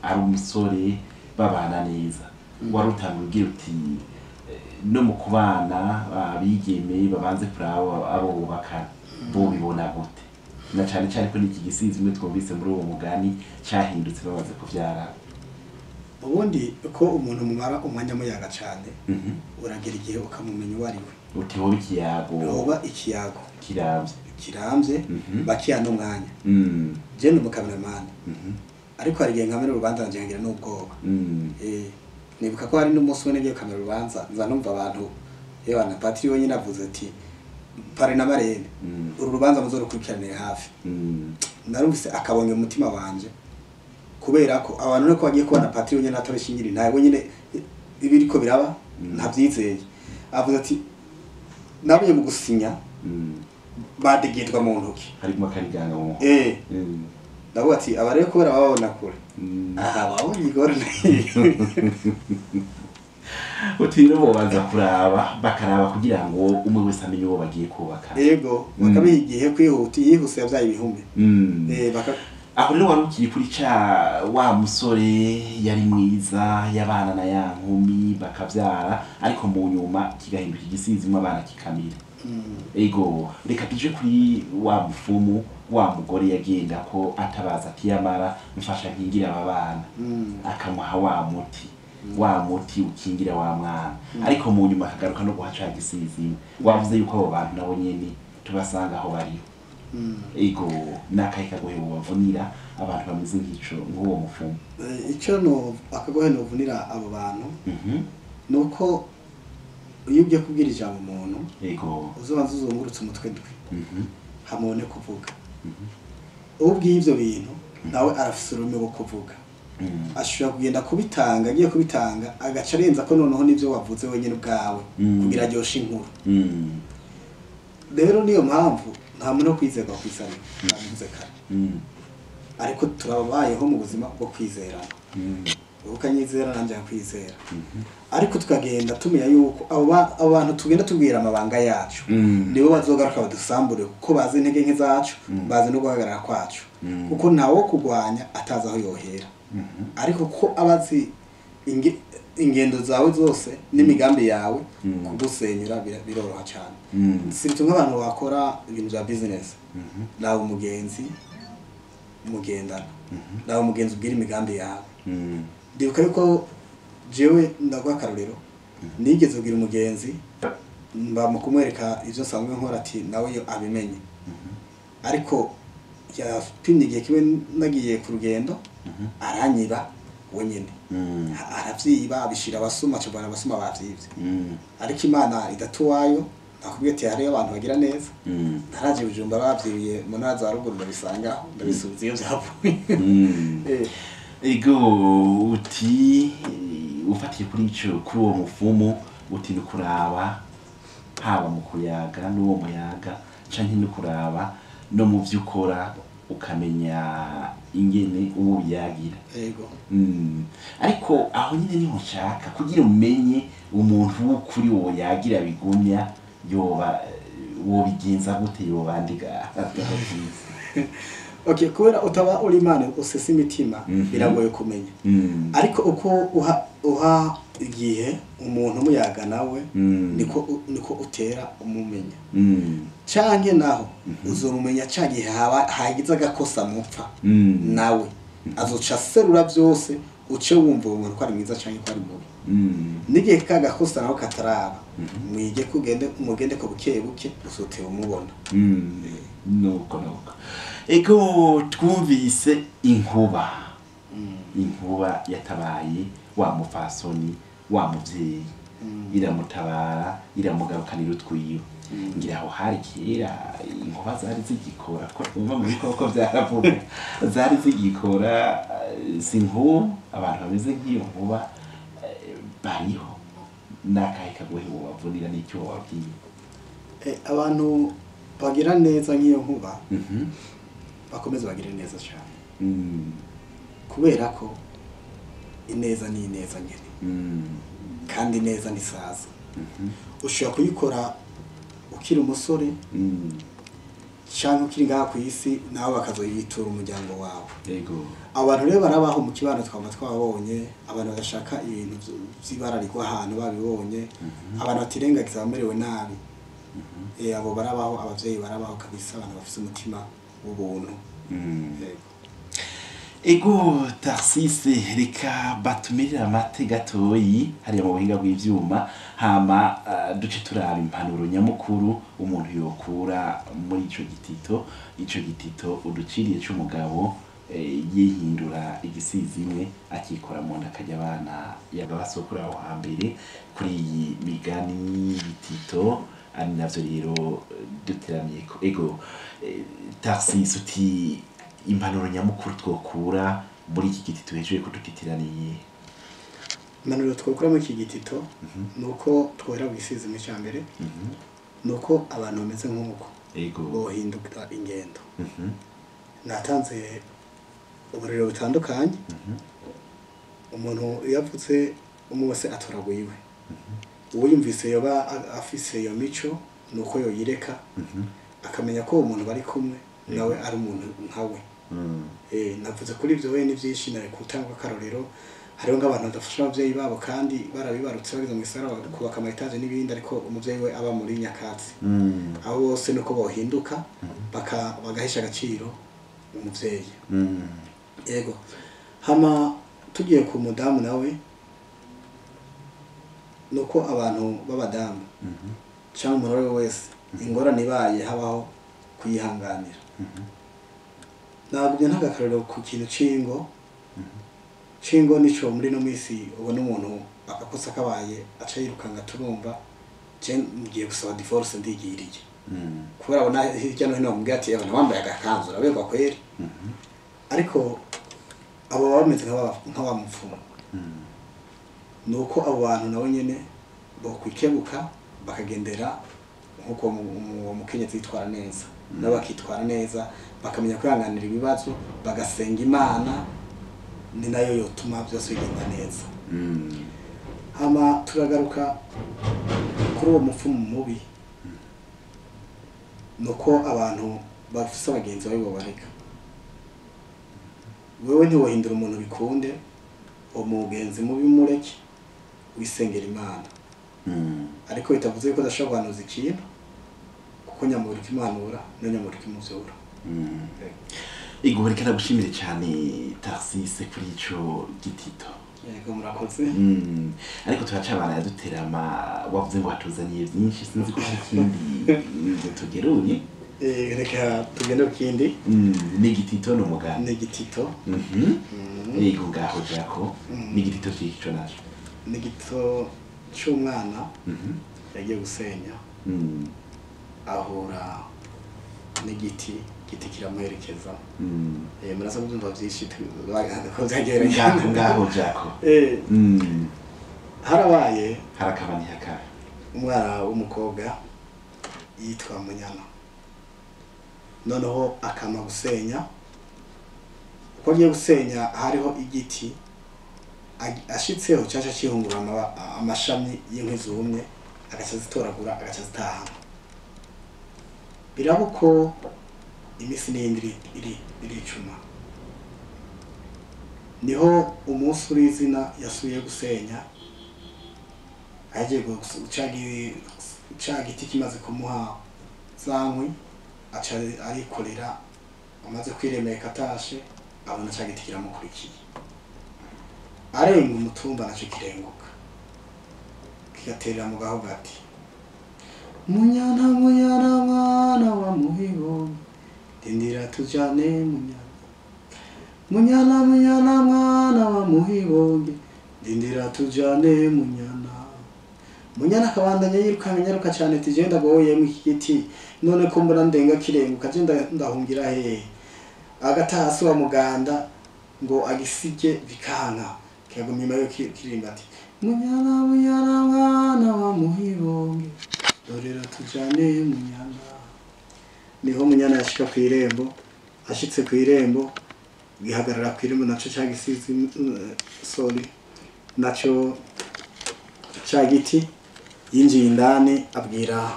Speaker 1: ari umusore babana neza. Wari utanguye ugira uti no mu kubana abigeme babanze kuraba abo bubakana bo bibona gute, na cane cane ko n'iki gisizi imwe twumvise muri uwo mugani cahindutse bamaze kuvyara.
Speaker 2: Ubundi ko umuntu mumara umwanya muyaga cyane, uragera igihe ukamumenya uwo ari we.
Speaker 1: Uti wowe ikiyago
Speaker 2: Hoba ikiyago
Speaker 1: kiravye
Speaker 2: kirambye, bakiha n'umwanya. Je ni umukameramani, ariko hari igihe nkamera urubanza nanje nkagira n'ubwoba. Nibuka ko hari n'umunsi umwe nagiye gukamera urubanza, nza numva abantu yewe na patiri wenyine avuze ati parrain na marraine, uru rubanza muzorukurikiranire hafi. Narumvise akabonge mu mutima wanje, kubera ko abantu nuko bagiye kubona patiri wenyine atabishingira ntawe wenyine ibiriko biraba, ntavyizeye. Avuze ati nabonye mu gusinya badegedwa mu ntoki,
Speaker 1: harimo akariganga mu
Speaker 2: Ndavuga ati aba rero kubera bababona kure, aha babonye ingorane.
Speaker 1: Uti rero bobanza kuraba, bakaraba kugira ngo umwe wese amenye uwo bagiye kubaka.
Speaker 2: Yego, bakabiha igihe. Kwihuta yihuse yavyaye ibihumbi.
Speaker 1: Aho rero wari ukiri kuri ca wa musore yari mwiza, yabana na ya nkumi bakavyara, ariko mu nyuma kigahinduka igisizi imwe, abana kikamira. Ego, reka tuje kuri wa mufumu, wa mugore yagenda ko atabaza ati yamara mfasha nkingira aba bana, akamuha wa muti, wa muti ukingira wa mwana, ariko mu nyuma akagaruka no guha ca gisizi imwe. Wavuze yuko abo bantu nabo nyene tubasanga aho bariho. Ego, nakahe kagohe bubavunira abantu bameze nk'ico, nk'uwo mufumu?
Speaker 2: Ico no akagohe novunira abo bantu, nuko iyo ugiye kubwira ijambo umuntu, uzobanza uzungurutse umutwe ndwi, hamubone kuvuga. Ubwiye ivyo bintu nawe arafise ururimi rwo kuvuga, ashobora kugenda kubitanga, agiye kubitanga agaca arenza ko noneho n'ivyo wavuze wenyine ubwawe, kugira aryoshe inkuru. Rero niyo mpamvu nta muntu wo kwizerwa kw'isani, nabivuze kare, ariko turabayeho mu buzima bwo kwizerana. Wowe ukanyizera, nanjye nkakwizera, ariko tukagenda tumenya yuko abo bantu tugenda tubwira amabanga yacu, nibo bazogaruka badusambure, kuko bazi intege nke zacu, bazi no guhagarara kwacu, kuko ntawe wo kurwanya atazi aho yohera, ariko ko abazi ingendo zawe zose n'imigambi yawe, kugusenyura biroroha cyane. Surtout nk'abantu bakora ibintu bya business, nawe umugenzi mugendana, nawe umugenzi ubwira imigambi yawe. Ndibuka yuko jewe, ndaguha akarorero, nigeze kubwira umugenzi mba mu kumwereka ivyo nsanzwe nkora, ati nawe yo abimenye, ariko yapimye igihe kimwe nagiye ku rugendo, aranyiba wenyine. Aravyiba, abishira abasuma, acabona abasuma bavyivye. Ariko Imana idatuwayo, nakubwiye ati hariyo abantu bagira neza. Ntaraje Bujumbura bavyibiye mu ntara za ruguru, ndabisangaho, ndabisubiza iyo vyapfuye.
Speaker 1: Ego, uti ufatiye kuri ico, kuri uwo mufumu, uti ni kuraba haba mu kuyaga n'uwo muyaga, canke no kuraba no mu vyo ukora, ukamenya ingene uwo ubiyagira.
Speaker 2: Ego.
Speaker 1: Ariko aho nyine niho nshaka kugira umenye umuntu w'ukuri wo yagira bigumya, yoba wobigenza gute, yobandiga?
Speaker 2: Okay, kubera utaba uri Imana usesa imitima, biragoye kumenya. Ariko uko uha igihe umuntu umuyaga nawe, niko utera umumenya. Canke naho uzomumenya ca gihe haba hagize agakosa mupfa, nawe azoca aserura byose. Uce wumva uwo muntu ko ari mwiza canke ko ari mubi. N'igihe kagakosa naho kataraba, mwige kugende mugende ko buke buke usote umubona.
Speaker 1: Nuko nuko ego twumvise inkuba, inkuba yatabaye wa mupfasoni wa muvyeyi, iramutabara, iramugarukanira utwiwe. Ngira aho hari kera inkuba zari zigikora, ko twumva mu bikoko vyaravuga zari zigikora. Si nkubu abantu bameze nk'iyo nkuba bariho. N'akahe kagohe wobavunira n'icyo wobabwiye?
Speaker 2: Abantu bagira neza nk'iyo nkuba bakomeze bagire neza cyane, kubera ko ineza ni ineza nyene, kandi ineza ntisaza. Ushobora kuyikora ukiri umusore canke ukiri ngaha ku isi, nawe bakazoyitura umuryango wawe. Abantu rero barabaho mu kibano, twaba twabonye abantu badashaka ibintu vy'ibara rigwa ahantu babibonye, abantu batirengagiza abamerewe nabi. Abo barabaho, abavyeyi barabaho kabisa, abantu bafise umutima w'ubuntu. Yego.
Speaker 1: Ego Tarsise, reka batumirire amate gatoyi hariya mu buhinga bw'ivyuma, hama duce turaba impanuro nyamukuru umuntu yokura muri ico gitito, ico gitito uduciriye c'umugabo yihindura igisizimwe akikora mu nda akarya abana yabasokuru aho hambere. Kuri iyi migani y'ibitito ari navyo rero duteramiyeko. Ego Tarsise, uti impanuro nyamukuru twokura muri iki giti tuhejeje kudukitiraniye?
Speaker 2: Impanuro twokura muri iki gitito ni uko twohera ku gisizimwe ca mbere, ni uko abantu bameze nk'uko bohinduka ingendo. Natanze uburiro butandukanye. Umuntu iyo avutse umwe wese atoragwa iwe. Uwiyumvise yoba afise iyo mico, ni uko yoyireka, akamenya ko uwo muntu bari kumwe nawe ari umuntu nkawe. Navuze kuri ibyo we ni byinshi, nari gutanga akarorero. Hariho nk'abantu badafasha abavyeyi babo kandi barabibarutse, bageze mu gisagara bakubaka ama etaje n'ibindi, ariko umuvyeyi we aba muri nyakatsi. Abo bose nuko bohinduka bagahesha agaciro umuvyeyi. Yego. Hama tugiye ku mudamu nawe, nuko abantu b'abadamu cyangwa umuntu uwo ari we wese, ingorane ibaye habaho kuyihanganira. Nagumye ntaga akarorero ku kintu c'ingo. C'ingo nico muri no misi ubona umuntu agakosa kabaye aca yirukanga, turumva je ngiye gusaba divorce ndigiriye, kubera abona hirya no hino bamubwira ati abantu bambaye agakanzu uraberwa kweri. Ariko abo baba bameze nk'abamupfumu. Nuko abo bantu nabo nyene bokwikebuka bakagendera nkuko uwo mukenyezi yitwara neza, nabo bakitwara neza, bakamenya kwihanganira ibibazo, bagasenga Imana, ni nayo yotuma byose bigenda neza. Hama turagaruka kuri uwo mupfumu mubi, nuko abantu bafise abagenzi babi bobareka. Wewe ntiwohindura umuntu bikunde, uwo mugenzi mubi mureke, wisengera Imana. Ariko bitavuze ko udashobora guhanuza ikintu, kuko nyamubiri ukimuhanura niyo nyamubiri ukimuvyura.
Speaker 1: Ego, reka ndagushimire cyane Tarsise kuri ico gitito.
Speaker 2: Yego, murakoze.
Speaker 1: Ariko turacabana yaduterama, wavuze ngo watuzaniye byinshi, sinzi ko hari ikindi ngo tugerure.
Speaker 2: Reka tugende ku kindi.
Speaker 1: Ni igitito, ni umugani?
Speaker 2: Ni igitito.
Speaker 1: Yego, ngaho jako ni igitito c'ico naco?
Speaker 2: Ni igitito c'umwana yagiye gusenya, ahura n'igiti, igiti kiramuherekeza. Muraza kubyumva byinshi ko byagereye.
Speaker 1: Ngaho ngaho jako.
Speaker 2: Harabaye
Speaker 1: harakaba ntihakabe.
Speaker 2: Umwana w'umukobwa yitwa Munyana, noneho akama gusenya. Uko agiye gusenya hariho igiti, ashitseho caca cihungura amashami y'inkwi zumye, agaca azitoragura, agaca azitahana. Biraba uko iminsi n'iyindi iricuma. Niho umunsi uri izina yasubiye gusenya, agiye ca giti kimaze kumuha za nkwi, aca arikorera. Amaze kwiremeka atashe, abona ca giti kiramukurikiye. Arenga umutumba naco kirenguka, kigaterera mu gahogo ati: "Munyana, munyana, mwana wa Muhibonge, dindira tujane munyana. Munyana, munyana, mwana wa Muhibonge, dindira tujane munyana." Munyana akabandanya yirukanga, nyaruka cyane, ati: "Je ndagoye mu iki giti, none ko mbona ndenga kirenguka, je ndahungira hehe?" Agataha se wa muganda ngo agisige bikanka, kikaguma inyuma yo kiririmba ati: "Munyana, munyana, mwana wa Muhibonge, dorera tujane munyana." Niho Munyana yashika ku irembo. Ashitse ku irembo, gihagarara ku irembo naco ca gisizi, sorry, naco ca giti. Yinjiye indani, abwira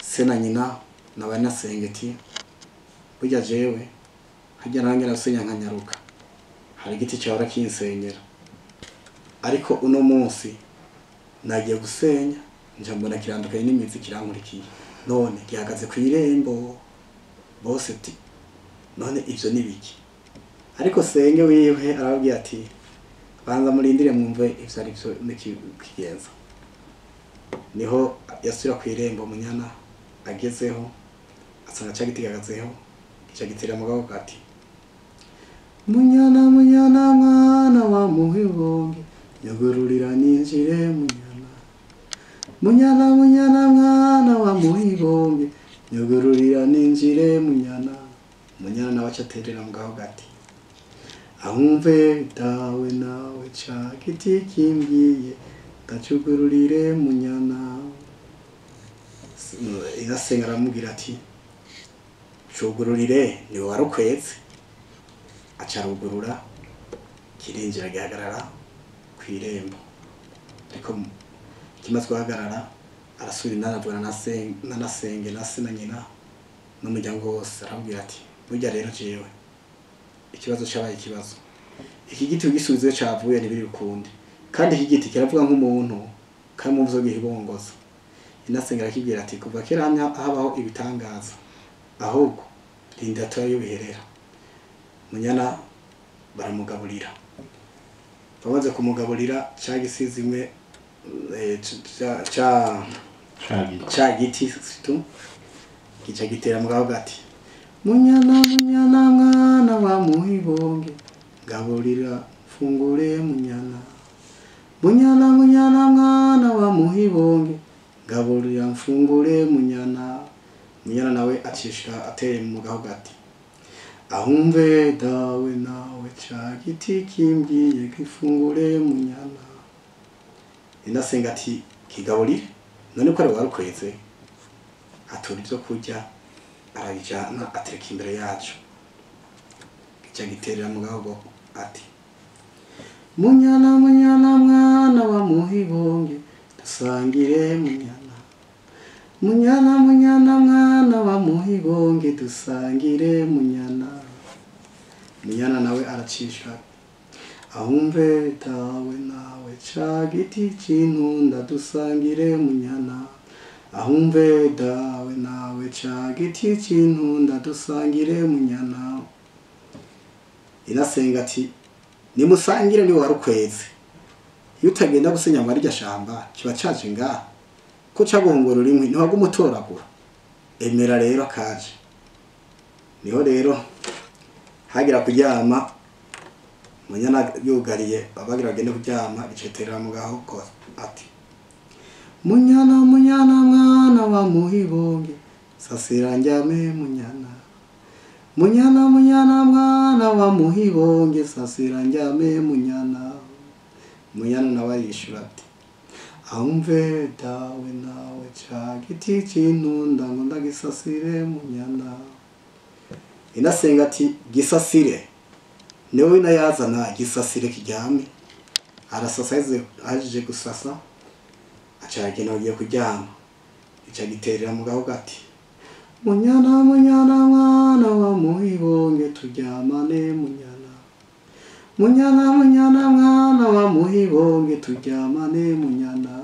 Speaker 2: se na nyina na banasenge ati: "Burya jewe harya nange nasenya nkanyaruka, hari igiti cyahora kinsenyera, ariko uno munsi nagiye gusenya nja mbona kirandukanye n'imizi, kirankurikiye, none gihagaze ku irembo." Bose ati: "None ivyo ni biki?" Ariko senge wiwe arababwira ati: "Banza murindire mwumve ivyo ari vyo n'ikigenza." Niho yasubira ku irembo. Munyana agezeho, asanga ca giti gihagazeho, gica gitera mu gaboko ati: "Munyana, munyana, mwana wa Muhibonge, nyugururira ninjire munyana. Munyana, munyana, mwana wa Muhibonge, nyugururira ninjire munyana." Munyana nawe aca aterera mu gahogo ati: "Ahumve dawe nawe ca giti kimbwiye, ndacugururire munyana." Inasenga aramubwira ati: "Cugururire, niwe warukwetse." Aca arugurura, kirinjira, gihagarara ku irembo. Ariko kimaze guhagarara, arasubira indani, avugana na nasenge na se na nyina n'umuryango wose, arababwira ati: "Burya rero jewe ikibazo cabaye ikibazo, iki giti ugisubizo cavuye ntibiri ukundi, kandi iki giti kiravuga nk'umuntu kandi mu vyo gihibongoza." Inasenga arakibwira ati: "Kuva kera hamya habaho ibitangaza, ahubwo rinda turayo biherera." Munyana baramugaburira. Bamaze kumugaburira, ca gisizi imwe ca ca giti situ gica gitera mu gahogo ati: "Munyana, munyana, mwana wa Muhibonge, gaburira mfungure munyana. Munyana, munyana, mwana wa Muhibonge, gaburira mfungure munyana." Munyana nawe acishwa ateye mu gahogo ati: "Ahumve dawe nawe ca giti kimbwiye, gifungure munyana." Inasenga ati: "Kigaburire, none ko ari warukweze." Atura ibyo kurya, arabijana, atereka imbere yacu. Gica giterera mu gahogo ati: "Munyana, munyana, mwana wa Muhibonge, dusangire munyana. Munyana, munyana, mwana wa Muhibonge, dusangire munyana." Munyana nawe aracishwa: "Ahumve dawe nawe ca giti c'intunda, dusangire munyana. Ahumve dawe nawe ca giti c'intunda, dusangire munyana." Inasenga ati: "Nimusangire, ni warukweze, iyo utagenda gusenya ngo arya shamba kiba caje ngaha ko caguhongorora inkwi, ntiwaguma utoragura, emera rero kaje." Niho rero hagira kuryama, Munyana yugariye, abagira bagende kuryama, giceterera mu gahogo ati: "Munyana, munyana, mwana wa Muhibonge, sasira njyame munyana. Munyana, munyana, mwana wa Muhibonge, sasira njyame munyana." Munyana nawe arishura ati: "Ahumve dawe nawe ca giti c'intunda, ngo ndagisasire munyana." Inasenga ati: "Gisasire, niwe nayazana, gisasire kiryame." Arasasa, ahejeje gusasa, aca aragenda, bagiye kuryama, ica giterera mu gahogo ati: "Munyana, munyana, mwana wa Muhibonge, turyamane munyana. Munyana, munyana, mwana wa Muhibonge, turyamane munyana."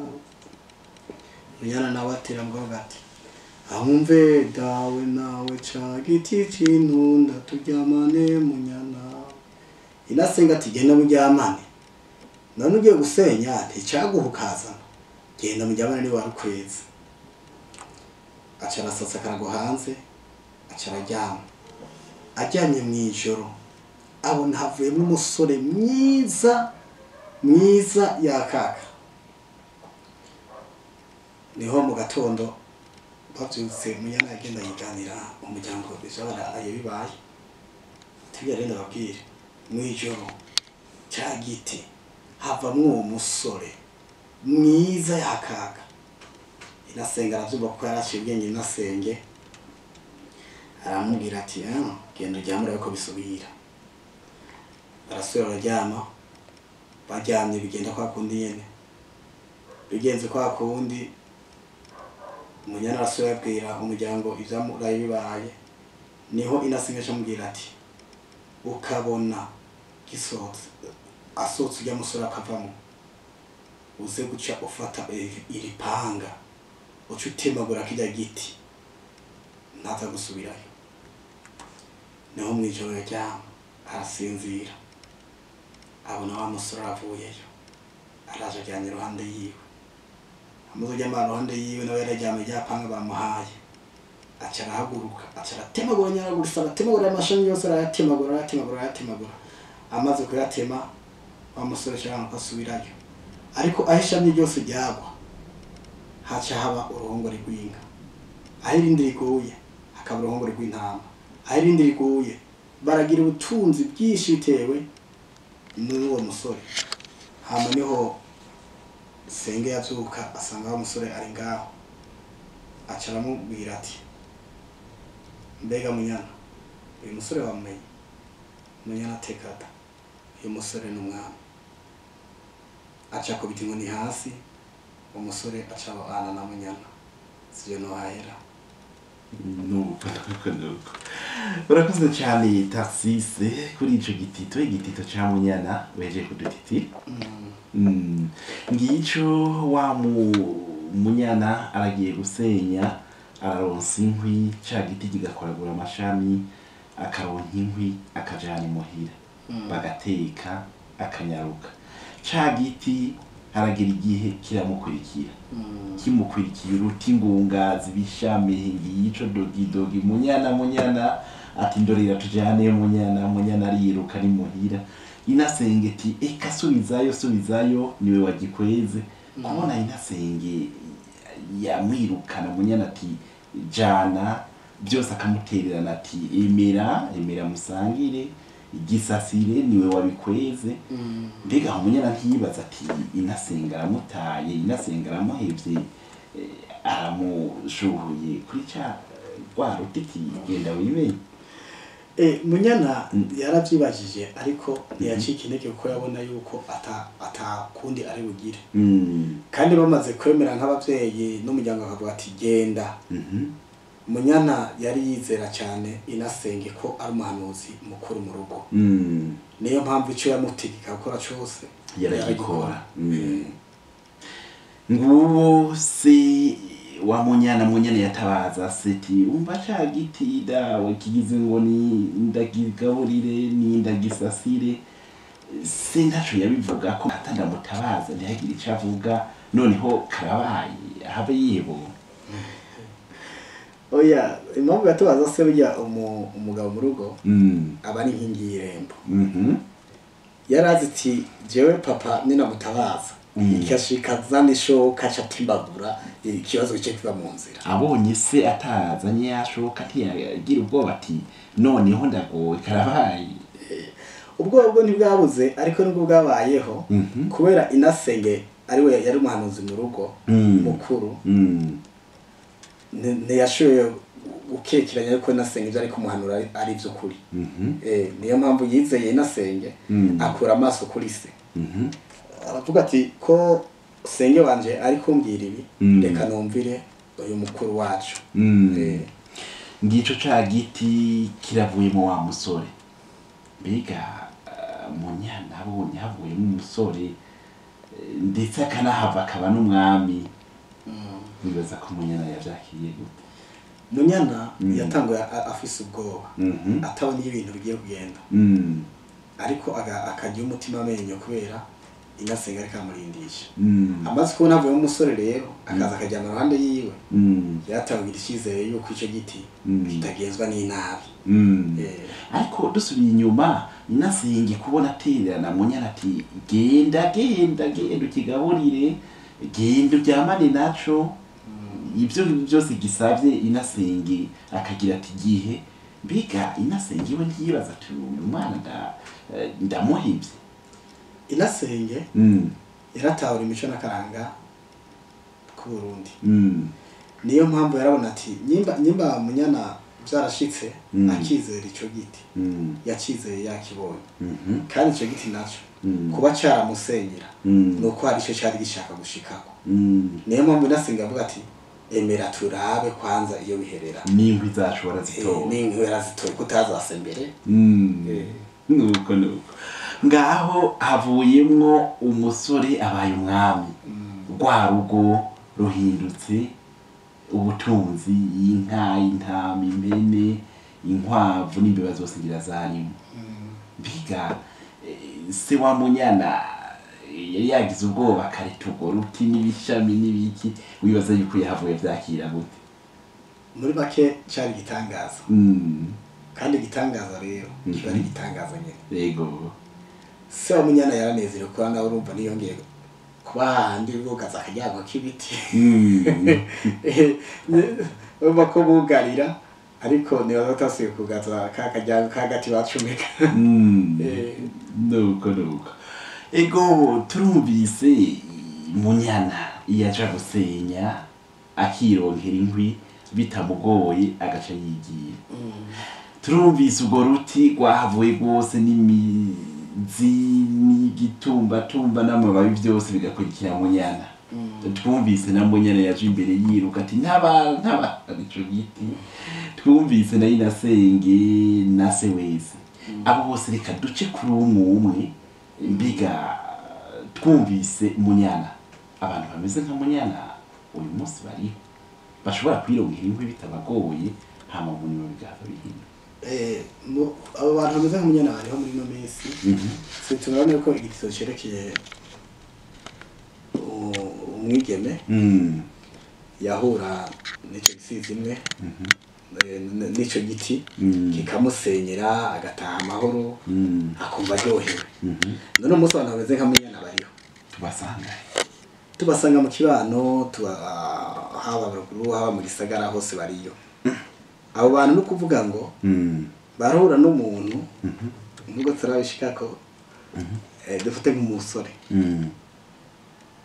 Speaker 2: Munyana nawe atera mu gahogo ati: "Ahumve dawe nawe ca giti c'intunda, turyamane munyana." Inasenga ati: "Genda muryamane." None ugiye gusenya nticaguha ukazana, genda mujyabana niba warukwezi. Aca arasasa akarago hanze, aca araryama. Aryamye mw'ijoro abona havuyemo umusore mwiza mwiza yakaka. Niho mu gatondo bavyutse, Munyana yagenda yiganira umuryango ivyabaraye bibaye. Tubwira rero ndababwire, mw'ijoro ca giti havamwo uwo musore mwiza yakaka. Inasenga aravyumva kuko yaraciye ubwenge. Inasenge aramubwira ati: "Ah, genda uryame urabe ko bisubira." Arasubira araryama. Baryamye bigenda kwa kundi nyene, bigenze kwa kundi. Munyana arasubira abwira umuryango ivyamuraye bibaye. Niho Inasenga acamubwira ati: "Ukabona gisohotse, asohotse urya musore akavamo, uze guca ufata iri panga uca utemagura kirya giti, ntaza gusubirayo." Niho mw'ijoro yaryama arasinzira, abona wa musore aravuyeyo, araje aryamye iruhande yiwe. Amaze kuryama iruhande yiwe, nawe yararyamye, rya panga bamuhaye, aca arahaguruka, aca aratemagura nyaragurisa, aratemagura amashami yose, arayatemagura, arayatemagura, arayatemagura. Amaze kuyatema, wa musore aca ko asubirayo, ariko aho ishami ryose ryagwa haca haba uruhongore rw'inka, aho irindi riguye hakaba uruhongore rw'intama, aho irindi riguye. Baragira ubutunzi bwinshi bitewe n'uwo musore. Hama niho senge yavyuka asanga wa musore ari ngaho, aca aramubwira ati: "Mbega Munyana, uyu musore wamumenye?" Munyana atekata: "Uyu musore ni umwami." Aca akubita inkoni hasi, umusore aca abana na Munyana. Sivyo nohahera.
Speaker 1: Nuko nuko nuko, urakoze cyane Tarsise kuri ico gitito, igitito ca Munyana weje kudutitira. Ngico wa Munyana aragiye gusenya, araronsa inkwi, ca giti kigakoragura amashami, akaronka inkwi akajana imuhira, bagateka, akanyaruka. Ca giti haragira igihe kiramukurikira, kimukurikiye uruti, ingungazi, ibishami, ngico dogidogi. Munyana, Munyana ati: "Ndorera tujane." Munyana, Munyana ariruka ari muhira. Inasenge ati: "Eka subizayo, subizayo, niwe wagikweze." Kubona inasenge yamwirukana, Munyana ati: "Jana byose", akamutererana ati: "Emera, emera musangire, igisasire, niwe wabikweze." Mbega aho Munyana ntiyibaza ati: "Inasenga aramutaye, inasenga aramuhevye, aramushuhuye kuri ca rwa ruti ati genda wimenye"?
Speaker 2: Munyana yaravyibajije, ariko ntiyacika intege kuko yabona yuko ata kundi ari bugire. Kandi bamaze kwemera nk'abavyeyi n'umuryango bakavuga ati: "Genda." Munyana yari yizera cyane inasenge ko ari umuhanuzi mukuru mu rugo. Niyo mpamvu icyo yamutegeka gukora cyose
Speaker 1: yaragikora. Nguwo se wa Munyana. Munyana yatabaza seti: "Umva ca giti dawe kigize ngo ni ndagigaburire, ni ndagisasire." Se ntaco yabivuga ko atandamutabaza, ntihagire ico avuga. Noneho karabaye, habe yihebura.
Speaker 2: Oya, impamvu yatabaza se, burya umugabo mu rugo aba ari inkingi y'irembo. Yarazi ati: "Jewe papa ninamutabaza, ikashika zana ishoka aca atimbagura, ikibazo gice kiva mu nzira."
Speaker 1: Abonye se atazanye yashoka, ntiyagira ubwoba ati: "Noneho ndagowe, karabaye"?
Speaker 2: Ubwoba bwo ntibwabuze, ariko nubwo bwabayeho, kubera inasenge ari we yari umuhanuzi mu rugo mukuru, ntiyashoboye gukekeranya yuko inasenge ibyo ari kumuhanura ari iby'ukuri. Niyo mpamvu yizeye inasenge, akura amaso kuri se, aravuga ati: "Ko senge wanje ari kumbwira ibi, reka numvire uyu mukuru wacu."
Speaker 1: Ngico ca giti kiravuyemo wa musore. Mbega Munyana abonye havuyemo umusore, ndetse akanahava akaba n'umwami, wibaza ko Munyana yavyakiriye gute?
Speaker 2: Munyana yatanguye afise ubwoba, atabona iyo ibintu bigiye kugenda, ariko akagira umutima amenyo kubera Inasenga ariko amurindisha. Amaze kubona avuye umusore rero akaza akajyana iruhande yiwe, yaratangira icyizere yuko icyo giti kitagenzwa n'inabi.
Speaker 1: Ariko dusubiye inyuma, Inasenge kubona atererana Munyana ati genda genda genda ukigaburire, genda uryamane naco, ibyo byose gisabye Inasenge akagira ati gihe. Mbega Inasenge we ntiyibaza ati uyu mwana ndamuhivye?
Speaker 2: Inasenge yaratahura imico n'akaranga k'Uburundi. Niyo mpamvu yarabona ati nyimba Munyana byarashitse akizera ico giti, yakizeye yakibonye. Kandi ico giti naco kuba cyaramusenyera nuko hari ico cyari gishaka gushikako. Niyo mpamvu Inasenga avuga ati emera turabe kwanza iyo biherera,
Speaker 1: n'inkwi zacu warazitora,
Speaker 2: n'inkwi warazitora kutazase mbere.
Speaker 1: Nuko nuko ngaho havuyemwo umusore abaye umwami, rwa rugo ruhindutse ubutunzi, inka, intama, impene, inkwavu n'imbeba zose ngira zarimo. Mbega se wa Munyana yari yagize ubwoba kare urwo ruti n'ibishami n'ibiki, wibaza yuko yahavuye vyakira gute?
Speaker 2: Muri make cari igitangaza. Kandi igitangaza rero kiba ari igitangaza nyene.
Speaker 1: Yego.
Speaker 2: Se wa Munyana yaranezerewe kuba nawe urumva niyongeye kuba hahandi bugaza akaryango k'ibiti. Urumva ko bugarira, ariko nibaza batasubiye kugaza ka karyango k'agati bacumeka.
Speaker 1: Nuko nuko ego turumvise Munyana iyo aja gusenya akironkera inkwi bitamugoye agaca yigira. Turumvise urwo ruti rwahavuye rwose n'imizi n'igitumbatumba n'amababi byose bigakurikira Munyana. Twumvise na Munyana yaje imbere yiruka ati ntaba ntaba ico giti. Twumvise na Inasenge na se wese. Abo bose reka duce kuri umwe umwe. Mbega twumvise Munyana, abantu bameze nka Munyana uyu munsi bariho bashobora kwironkera inkwi bitabagoye, hama mu nyuma bigahava bihinduka?
Speaker 2: Abo bantu bameze nka Munyana bariho muri ino minsi. Turabona ko igitito cerekeye umwigeme yahura n'ico gisizi imwe n'ico giti kikamusenyera agataha amahoro, akumva aryohewe. None umunsi abantu bameze nka Munyana bariho, tubasanga mu kibano, haba ruguru haba mu gisagara hose bariyo. Abo bantu no kuvuga ngo barahura n'umuntu nubwo turabishikako, dufate nk'umusore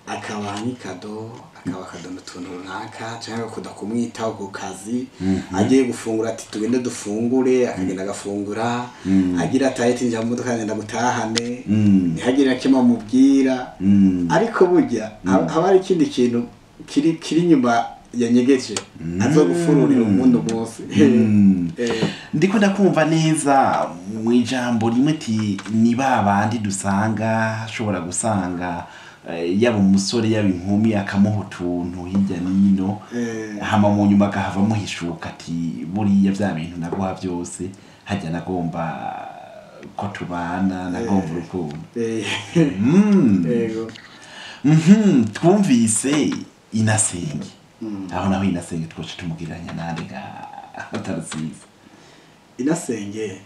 Speaker 2: akaba nk'ikado, akaba akadona utuntu runaka cyangwa akunda kumwitaho ku kazi, agiye gufungura ati tugende dufungure, akagenda agafungura, agira ati ahita njya mu modoka ngenda gutahane, ntihagire na kimwe amubwira. Ariko burya haba hari ikindi kintu kiri inyuma yanyegeje azogufururira umundi munsi.
Speaker 1: Ndiko ndakumva neza mu ijambo rimwe ati ni ba bandi dusanga ashobora gusanga yaba umusore yaba inkumi akamuha utuntu hirya n'ino, hama mu nyuma agahava amuhishuka ati buriya vya bintu naguha byose hajya nagomba ko tubana, nagomba urukundo.
Speaker 2: Yego.
Speaker 1: Twumvise Inasenge. Aho naho Inasenge twoca tumugereranya nande ga Tarasiza?
Speaker 2: Inasenge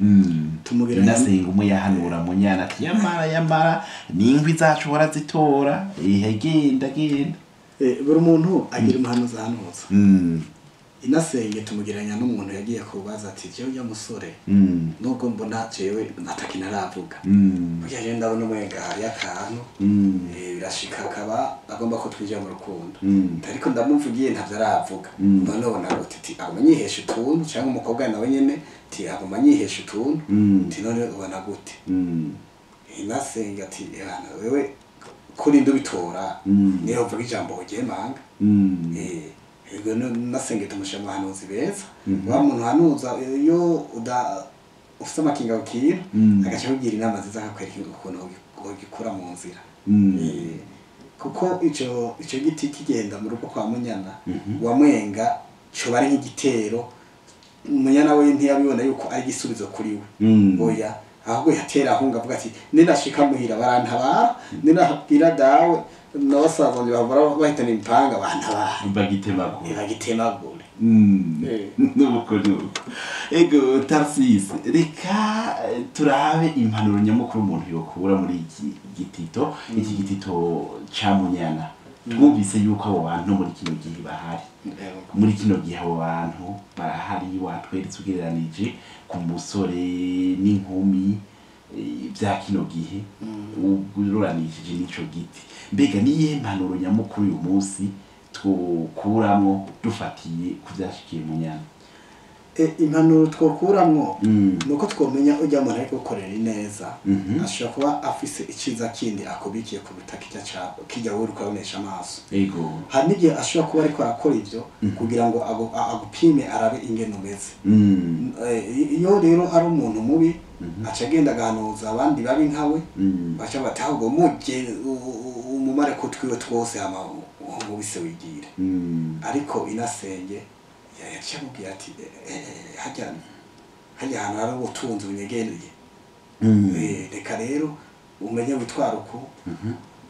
Speaker 2: tumugereranya
Speaker 1: Inasenge umwe yahanura Munyana ati yamara yamara n'inkwi zacu warazitora, ihe genda genda.
Speaker 2: Buri muntu agira umuhanuzi ahanuza. Inasenge tumugereranya n'umuntu yagiye kubaza ati jewe ujya musore nubwo mbona jewe ntakintu aravuga, burya jewe ndabona umenga hariyo akantu, birashika akaba agomba ko twinjira mu rukundo, ariko ndamuvugiye ntavyo aravuga. None ubona gute? Ati aguma anyihesha utuntu, cyangwa umukobwa nawe nyene ati aguma anyihesha utuntu, ati none ubona gute? Inasenge ati ehana wewe kurinda ubitora, niyo uvuga ijambo uryemanga. Ego Inasenge tumushyira mu bahanuzi beza. Wa muntu uhanuza iyo ufite amakinga ukira, agaca akugira inama nziza, akakwereka ukuntu wogikura mu nzira. Kuko ico giti kigenda mu rugo kwa Munyana wamwenga coba ari nk'igitero. Munyana we ntiyabibona yuko ari igisubizo kuri we, oya, Ahubwo yatera ahunga avuga ati ninashika muhira barantabara, ninabwira dawe n'abasaza banje bahora bahitana impanga bantabara,
Speaker 1: bagitemagura.
Speaker 2: Bagitemagure.
Speaker 1: Nuko nuko, ego Tarsis, reka turabe impanuro nyamukuru umuntu yokura muri iki gitito, iki gitito ca Munyana. Twumvise yuko abo bantu muri kino gihe bahari, muri kino gihe abo bantu barahari. Watweretse ugereranije ku musore n'inkumi bya kino gihe ururanishije n'ico giti. Mbega niyihe mpanuro nyamukuru uyu munsi twokuramwo dufatiye ku vyashikiye Munyana?
Speaker 2: Impanuro twokuramwo nuko twomenya ujya muntu ariko gukorera ineza ashobora kuba afise iciza kindi akubikiye kuruta kijya ca kijya wowe uriko urabonesha amaso. Hari n'igihe ashobora kuba ariko arakora ivyo kugira ngo agupime arabe ingene umeze. Iyo rero ari umuntu mubi aca agenda agahanuza abandi babi nkawe, baca bati ahubwo mujye umumare ko twiwe twose hama umubise wigire. Ariko inasenge yaciye amubwira ati harya harya hantu hari ubutunzi bunyegereye. Reka rero umenye witwara uku.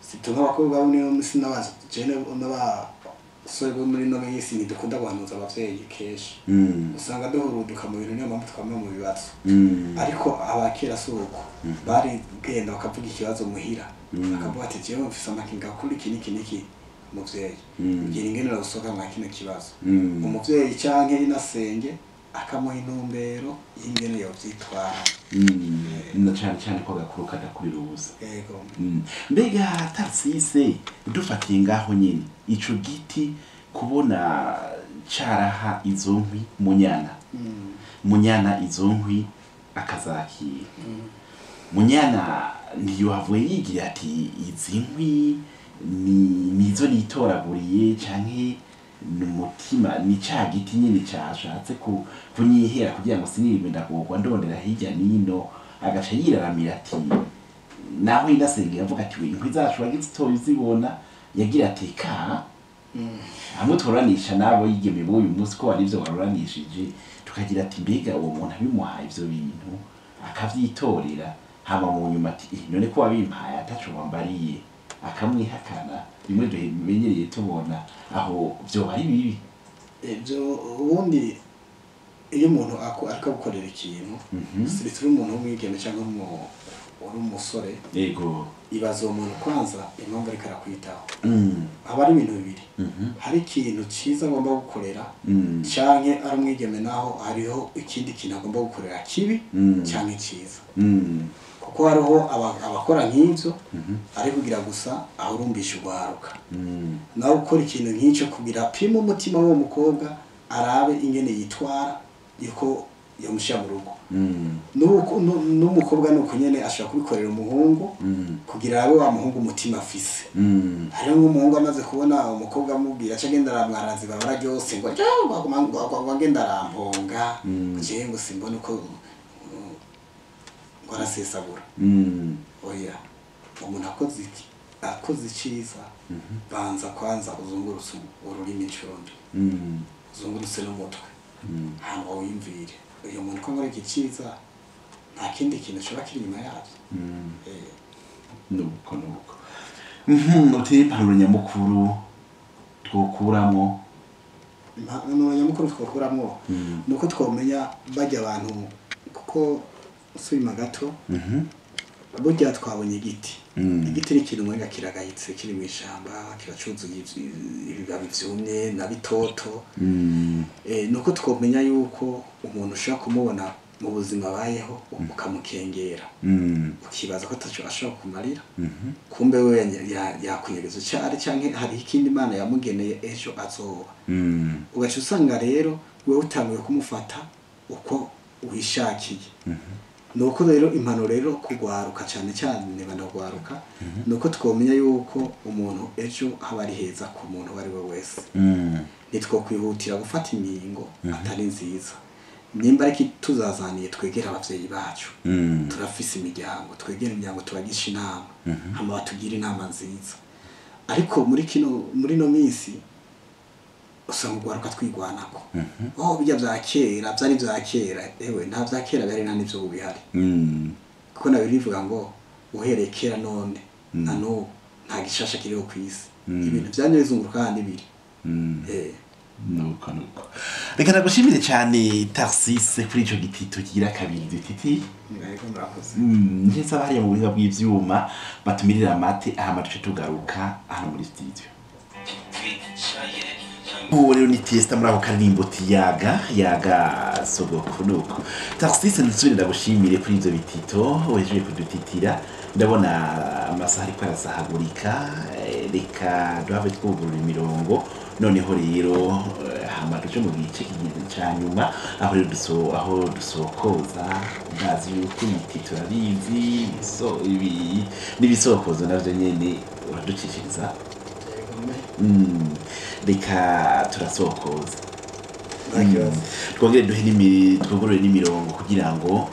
Speaker 2: Situ nk'abakobwa bo muri ino minsi n'abajene n'abasore bo muri ino minsi ntidukunda guhanuza abavyeyi kenshi. Usanga duhuruduka mu bintu, niyo mpamvu twama mu bibazo. Ariko abakera si uko bari genda bakavuga ikibazo muhira, bakavuga ati jewe mfise amakenga kuri iki n'iki n'iki, muvyeyi gira ingene usohoka mwa kino kibazo. Umuvyeyi canke inasenge akamuha intumbero y'ingene yovyitwara.
Speaker 1: Na cane cane ko agakuru kadakurira ubusa.
Speaker 2: Yego.
Speaker 1: Mbega Tarsise, dufatiye ngaho nyene, ico giti kubona caraha izo nkwi Munyana, Munyana izo nkwi akazakira, Munyana ntiyohavuye yigira ati izi nkwi ni nizo nitoraguriye canke ni umutima, ni ca giti nyene cashatse kunyihera kugira ngo sinirirwe ndagorwa ndondera hirya nino, agaca yiraramira ati naho inasenge yavuga ati we inkwi zacu wagize utoye uzibona, yagira ati ka hamwe tworanisha n'abo yigeme b'uyu munsi ko hari ivyo waroranishije, tukagira ati mbega uwo muntu abimuhaye ivyo bintu akavyitorera, hama mu nyuma ati "Eh, none ko wabimpaye ataco wambariye", akamwihakana bimwe dumenyereye tubona, aho vyoba ari bibi?
Speaker 2: Ibyo ubundi iyo umuntu ariko agukorera ikintu, sibitse uri umuntu w'umwigeme cyangwa uri umusore, ibaza uwo muntu kwanza impamvu ariko arakwitaho. Haba ari ibintu bibiri: hari ikintu cyiza agomba gukorera, canke ari umwigeme naho hariho ikindi kintu agomba gukorera kibi canke cyiza. Kuko hariho abakora nk'ibyo ari kugira gusa ahurumbisha urwaruka, nawe ukora ikintu nk'icyo kugira apime umutima w'uwo mukobwa, arabe ingene yitwara yuko yamushyira mu rugo. N'umukobwa ni uko nyene ashobora kubikorera umuhungu kugira arabe wa muhungu umutima afise. Hariho nk'umuhungu amaze kubona umukobwa amubwira aca agenda aramwaraza ibabara ryose ngo ngo agenda aramponga, jewe ngo simbona uko ngo arasesagura. Oya, umuntu akoze iki, akoze iciza, banza kwanza uzungurutse ururimi inshuro mbi, uzungurutse n'umutwe, hama wiyumvire uyu muntu ko nkora iki ciza nta kindi kintu coba kiri inyuma yavyo.
Speaker 1: Nuko nuko, uti impanuro nyamukuru twokuramo?
Speaker 2: Impanuro nyamukuru twokuramwo nuko twomenya barya abantu, kuko usubima gato burya twabonye igiti. Igiti ni ikintu umenga kiragayitse, kiri mw'ishamba, kiba cuzuye ibibabi vyumye na bitoto. Nuko twomenya yuko umuntu ushobora kumubona mu buzima abayeho ukamukengera, ukibaza ko ataco ashobora kumarira, kumbe we yakunyegeza icari canke hariho ikindi Imana yamugeneye ejo azoba. Ugaca usanga rero wewe utanguye kumufata uko wishakiye. Nuko rero impanuro rero kugwaruka, cyane cyane banagwaruka, nuko twomenya yuko umuntu ejo haba ari heza ku muntu uwo ari we wese. Nitwokwihutira gufata ingingo atari nziza. Nimba ariko tuzazaniye, twegere abavyeyi bacu. Turafise imiryango, twegere imiryango tubagisha inama, hama batugire inama nziza. Ariko muri kino muri no minsi usanga ugwaruka twigwanako, oh bijya vya kera vyari vya kera. Ewe, nta vya kera bihari, nta n'ivyo ubu bihari. Kuko na bivuga ngo uhereye kera none na n'ubu nta gishasha kiriho ku isi. Ibintu vyamye bizunguruka handi biri.
Speaker 1: Nuko nuko reka nagushimire cyane Tarsise kuri ico gitito kigira kabiri dutiti.
Speaker 2: Yego, murakoze.
Speaker 1: Ndetse abahariya mu buhinga bw'ivyuma batumirira amate, hama duce tugaruka hano muri studio. Ubu rero ni Testa muri ako karirimbo tiyaga yaga sogoko. Nuko Tarsise, ndusubire ndagushimire kuri ivyo bitito wejeje kudutitira. Ndabona amasaha ariko arasahagurika, reka duhave twugurura imirongo noneho rero, hama tuje mu gice kigize ca nyuma, aho rero aho dusokoza. Ndazi yuko ibiti turabizi, so ibi n'ibisokozo navyo nyene uraducishiriza.
Speaker 2: Yego me.
Speaker 1: Reka turasokoza.
Speaker 2: Nta kibazo.
Speaker 1: Twongere duhe twugurure n'imirongo kugira ngo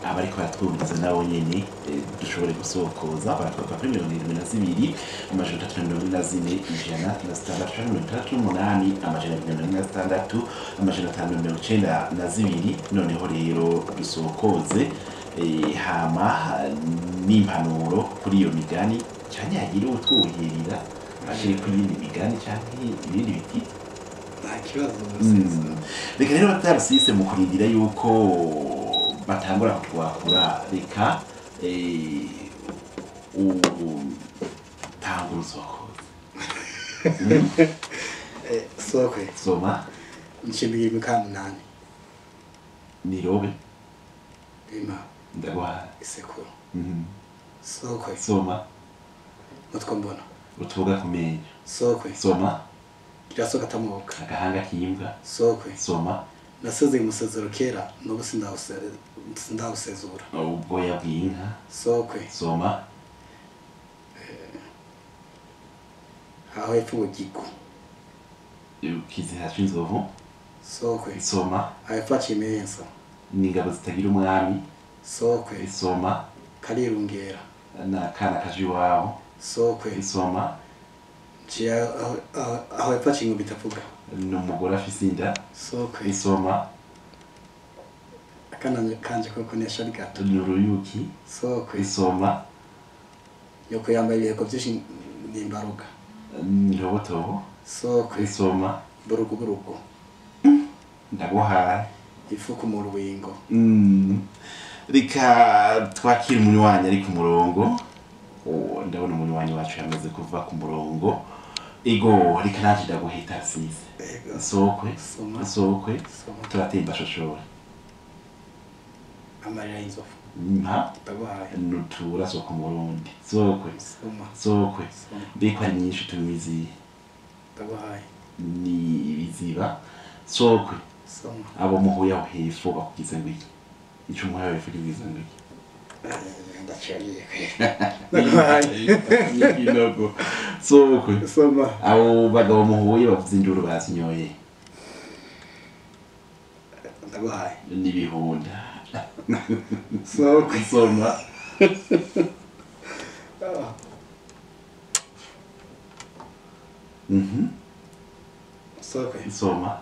Speaker 1: abariko baratwumviriza nabo nyene dushobore gusokoza. Baratwaka kuri 72 344 106 canke 68 246 592. Noneho rero dusokoze, hama n'impanuro kuri iyo migani, canke hagira utwuhirira ashire ku yindi migani canke ibindi biti.
Speaker 2: Nta kibazo.
Speaker 1: Reka rero batarasise mu kurindira yuko batangura kutwakura, reka utangura usokoze.
Speaker 2: Sokwe.
Speaker 1: Soma.
Speaker 2: Nshimiye mukamunani.
Speaker 1: Nirobe.
Speaker 2: Ima.
Speaker 1: Ndaguhaye.
Speaker 2: Isekuru. Sokwe.
Speaker 1: Soma.
Speaker 2: Mutwo mbona.
Speaker 1: Utuboga ku menyo.
Speaker 2: Sokwe.
Speaker 1: Soma.
Speaker 2: Kirasoka tamuka.
Speaker 1: Agahanga k'imbwa.
Speaker 2: Sokwe.
Speaker 1: Soma.
Speaker 2: Nasezeye umusezero kera, n'ubu sindawusezura.
Speaker 1: Ubwoya bw'inka.
Speaker 2: Sokwe.
Speaker 1: Soma.
Speaker 2: Aho hepfo ngo gigu.
Speaker 1: Kiziha c'inzovu.
Speaker 2: Sokwe.
Speaker 1: Soma.
Speaker 2: Aho hepfo haciye imensa.
Speaker 1: N'ingabo zitagira umwami.
Speaker 2: Sokwe.
Speaker 1: Soma.
Speaker 2: Karirungera.
Speaker 1: N'akana kaje iwabo.
Speaker 2: Sokwe.
Speaker 1: Soma.
Speaker 2: Nciye aho hepfo haciye ingoma itavuga.
Speaker 1: Ni umugore afise inda.
Speaker 2: Sokwe.
Speaker 1: Soma.
Speaker 2: Akana kanje koko nesha ari gato.
Speaker 1: Ni uruyuki.
Speaker 2: Sokwe.
Speaker 1: Soma.
Speaker 2: Nyoko yambaye ibiheko byinshi n'imbaruga.
Speaker 1: Ntirobotobo.
Speaker 2: Sokwe.
Speaker 1: Soma.
Speaker 2: Burugu burugu.
Speaker 1: Ndaguhaye.
Speaker 2: Ifuku mu rubingo.
Speaker 1: Reka twakire umunywanyi ari ku murongo. Oh, ndabona umunywanyi wacu yamaze kuva ku murongo. Ego, reka naje ndaguhe Tarsise.
Speaker 2: Ego.
Speaker 1: Sokwe.
Speaker 2: Soma.
Speaker 1: Sokwe.
Speaker 2: Soma.
Speaker 1: Turatemba shoshora.
Speaker 2: Amarira y'inzovu.
Speaker 1: Mpa.
Speaker 2: Ndaguhaye.
Speaker 1: Nutura soko murundi. Sokwe.
Speaker 2: Soma.
Speaker 1: Sokwe.
Speaker 2: Soma.
Speaker 1: Mbeko ari nyinshi tumizi.
Speaker 2: Ndaguhaye.
Speaker 1: Ni ibiziba. Sokwe.
Speaker 2: Soma.
Speaker 1: Abo muhuye aho hepfo bakugize ngo iki? Ico umuhuye aho hepfo kigize ngo iki?
Speaker 2: Ndaciye. Ndaguhaye.
Speaker 1: Ikinogo. Sokwe.
Speaker 2: Soma.
Speaker 1: Abo bagabo muhuye bavuze induru bazinyoye.
Speaker 2: Ndaguhaye.
Speaker 1: N'ibihunda.
Speaker 2: Sokwe.
Speaker 1: Soma.
Speaker 2: Sokwe.
Speaker 1: Soma.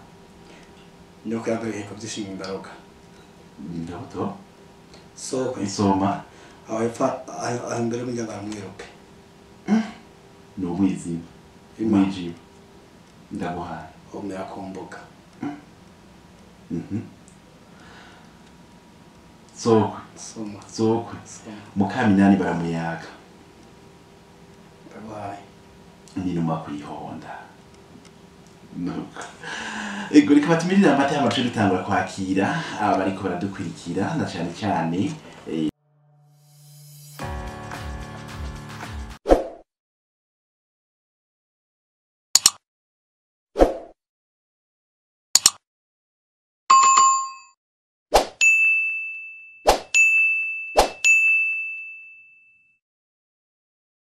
Speaker 2: Nyoko yambaye ibiheko byinshi n'imbaruga.
Speaker 1: Ndoto.
Speaker 2: Sokwe.
Speaker 1: Soma.
Speaker 2: Aho hepfo aho imbere y'umuryango haramwiruke.
Speaker 1: Ni umwijima.
Speaker 2: Ima.
Speaker 1: Umwijima. Ndaguhaye.
Speaker 2: Homera ku mbuga.
Speaker 1: Sokwe.
Speaker 2: Soma.
Speaker 1: Sokwe.
Speaker 2: Soma.
Speaker 1: Mukaminani baramuyaga.
Speaker 2: Ndaguhaye.
Speaker 1: N'inuma kuyihonda. Nuko. Ego, reka batumirire amata y'amacu dutangura kwakira abariko baradukurikira na cane cane.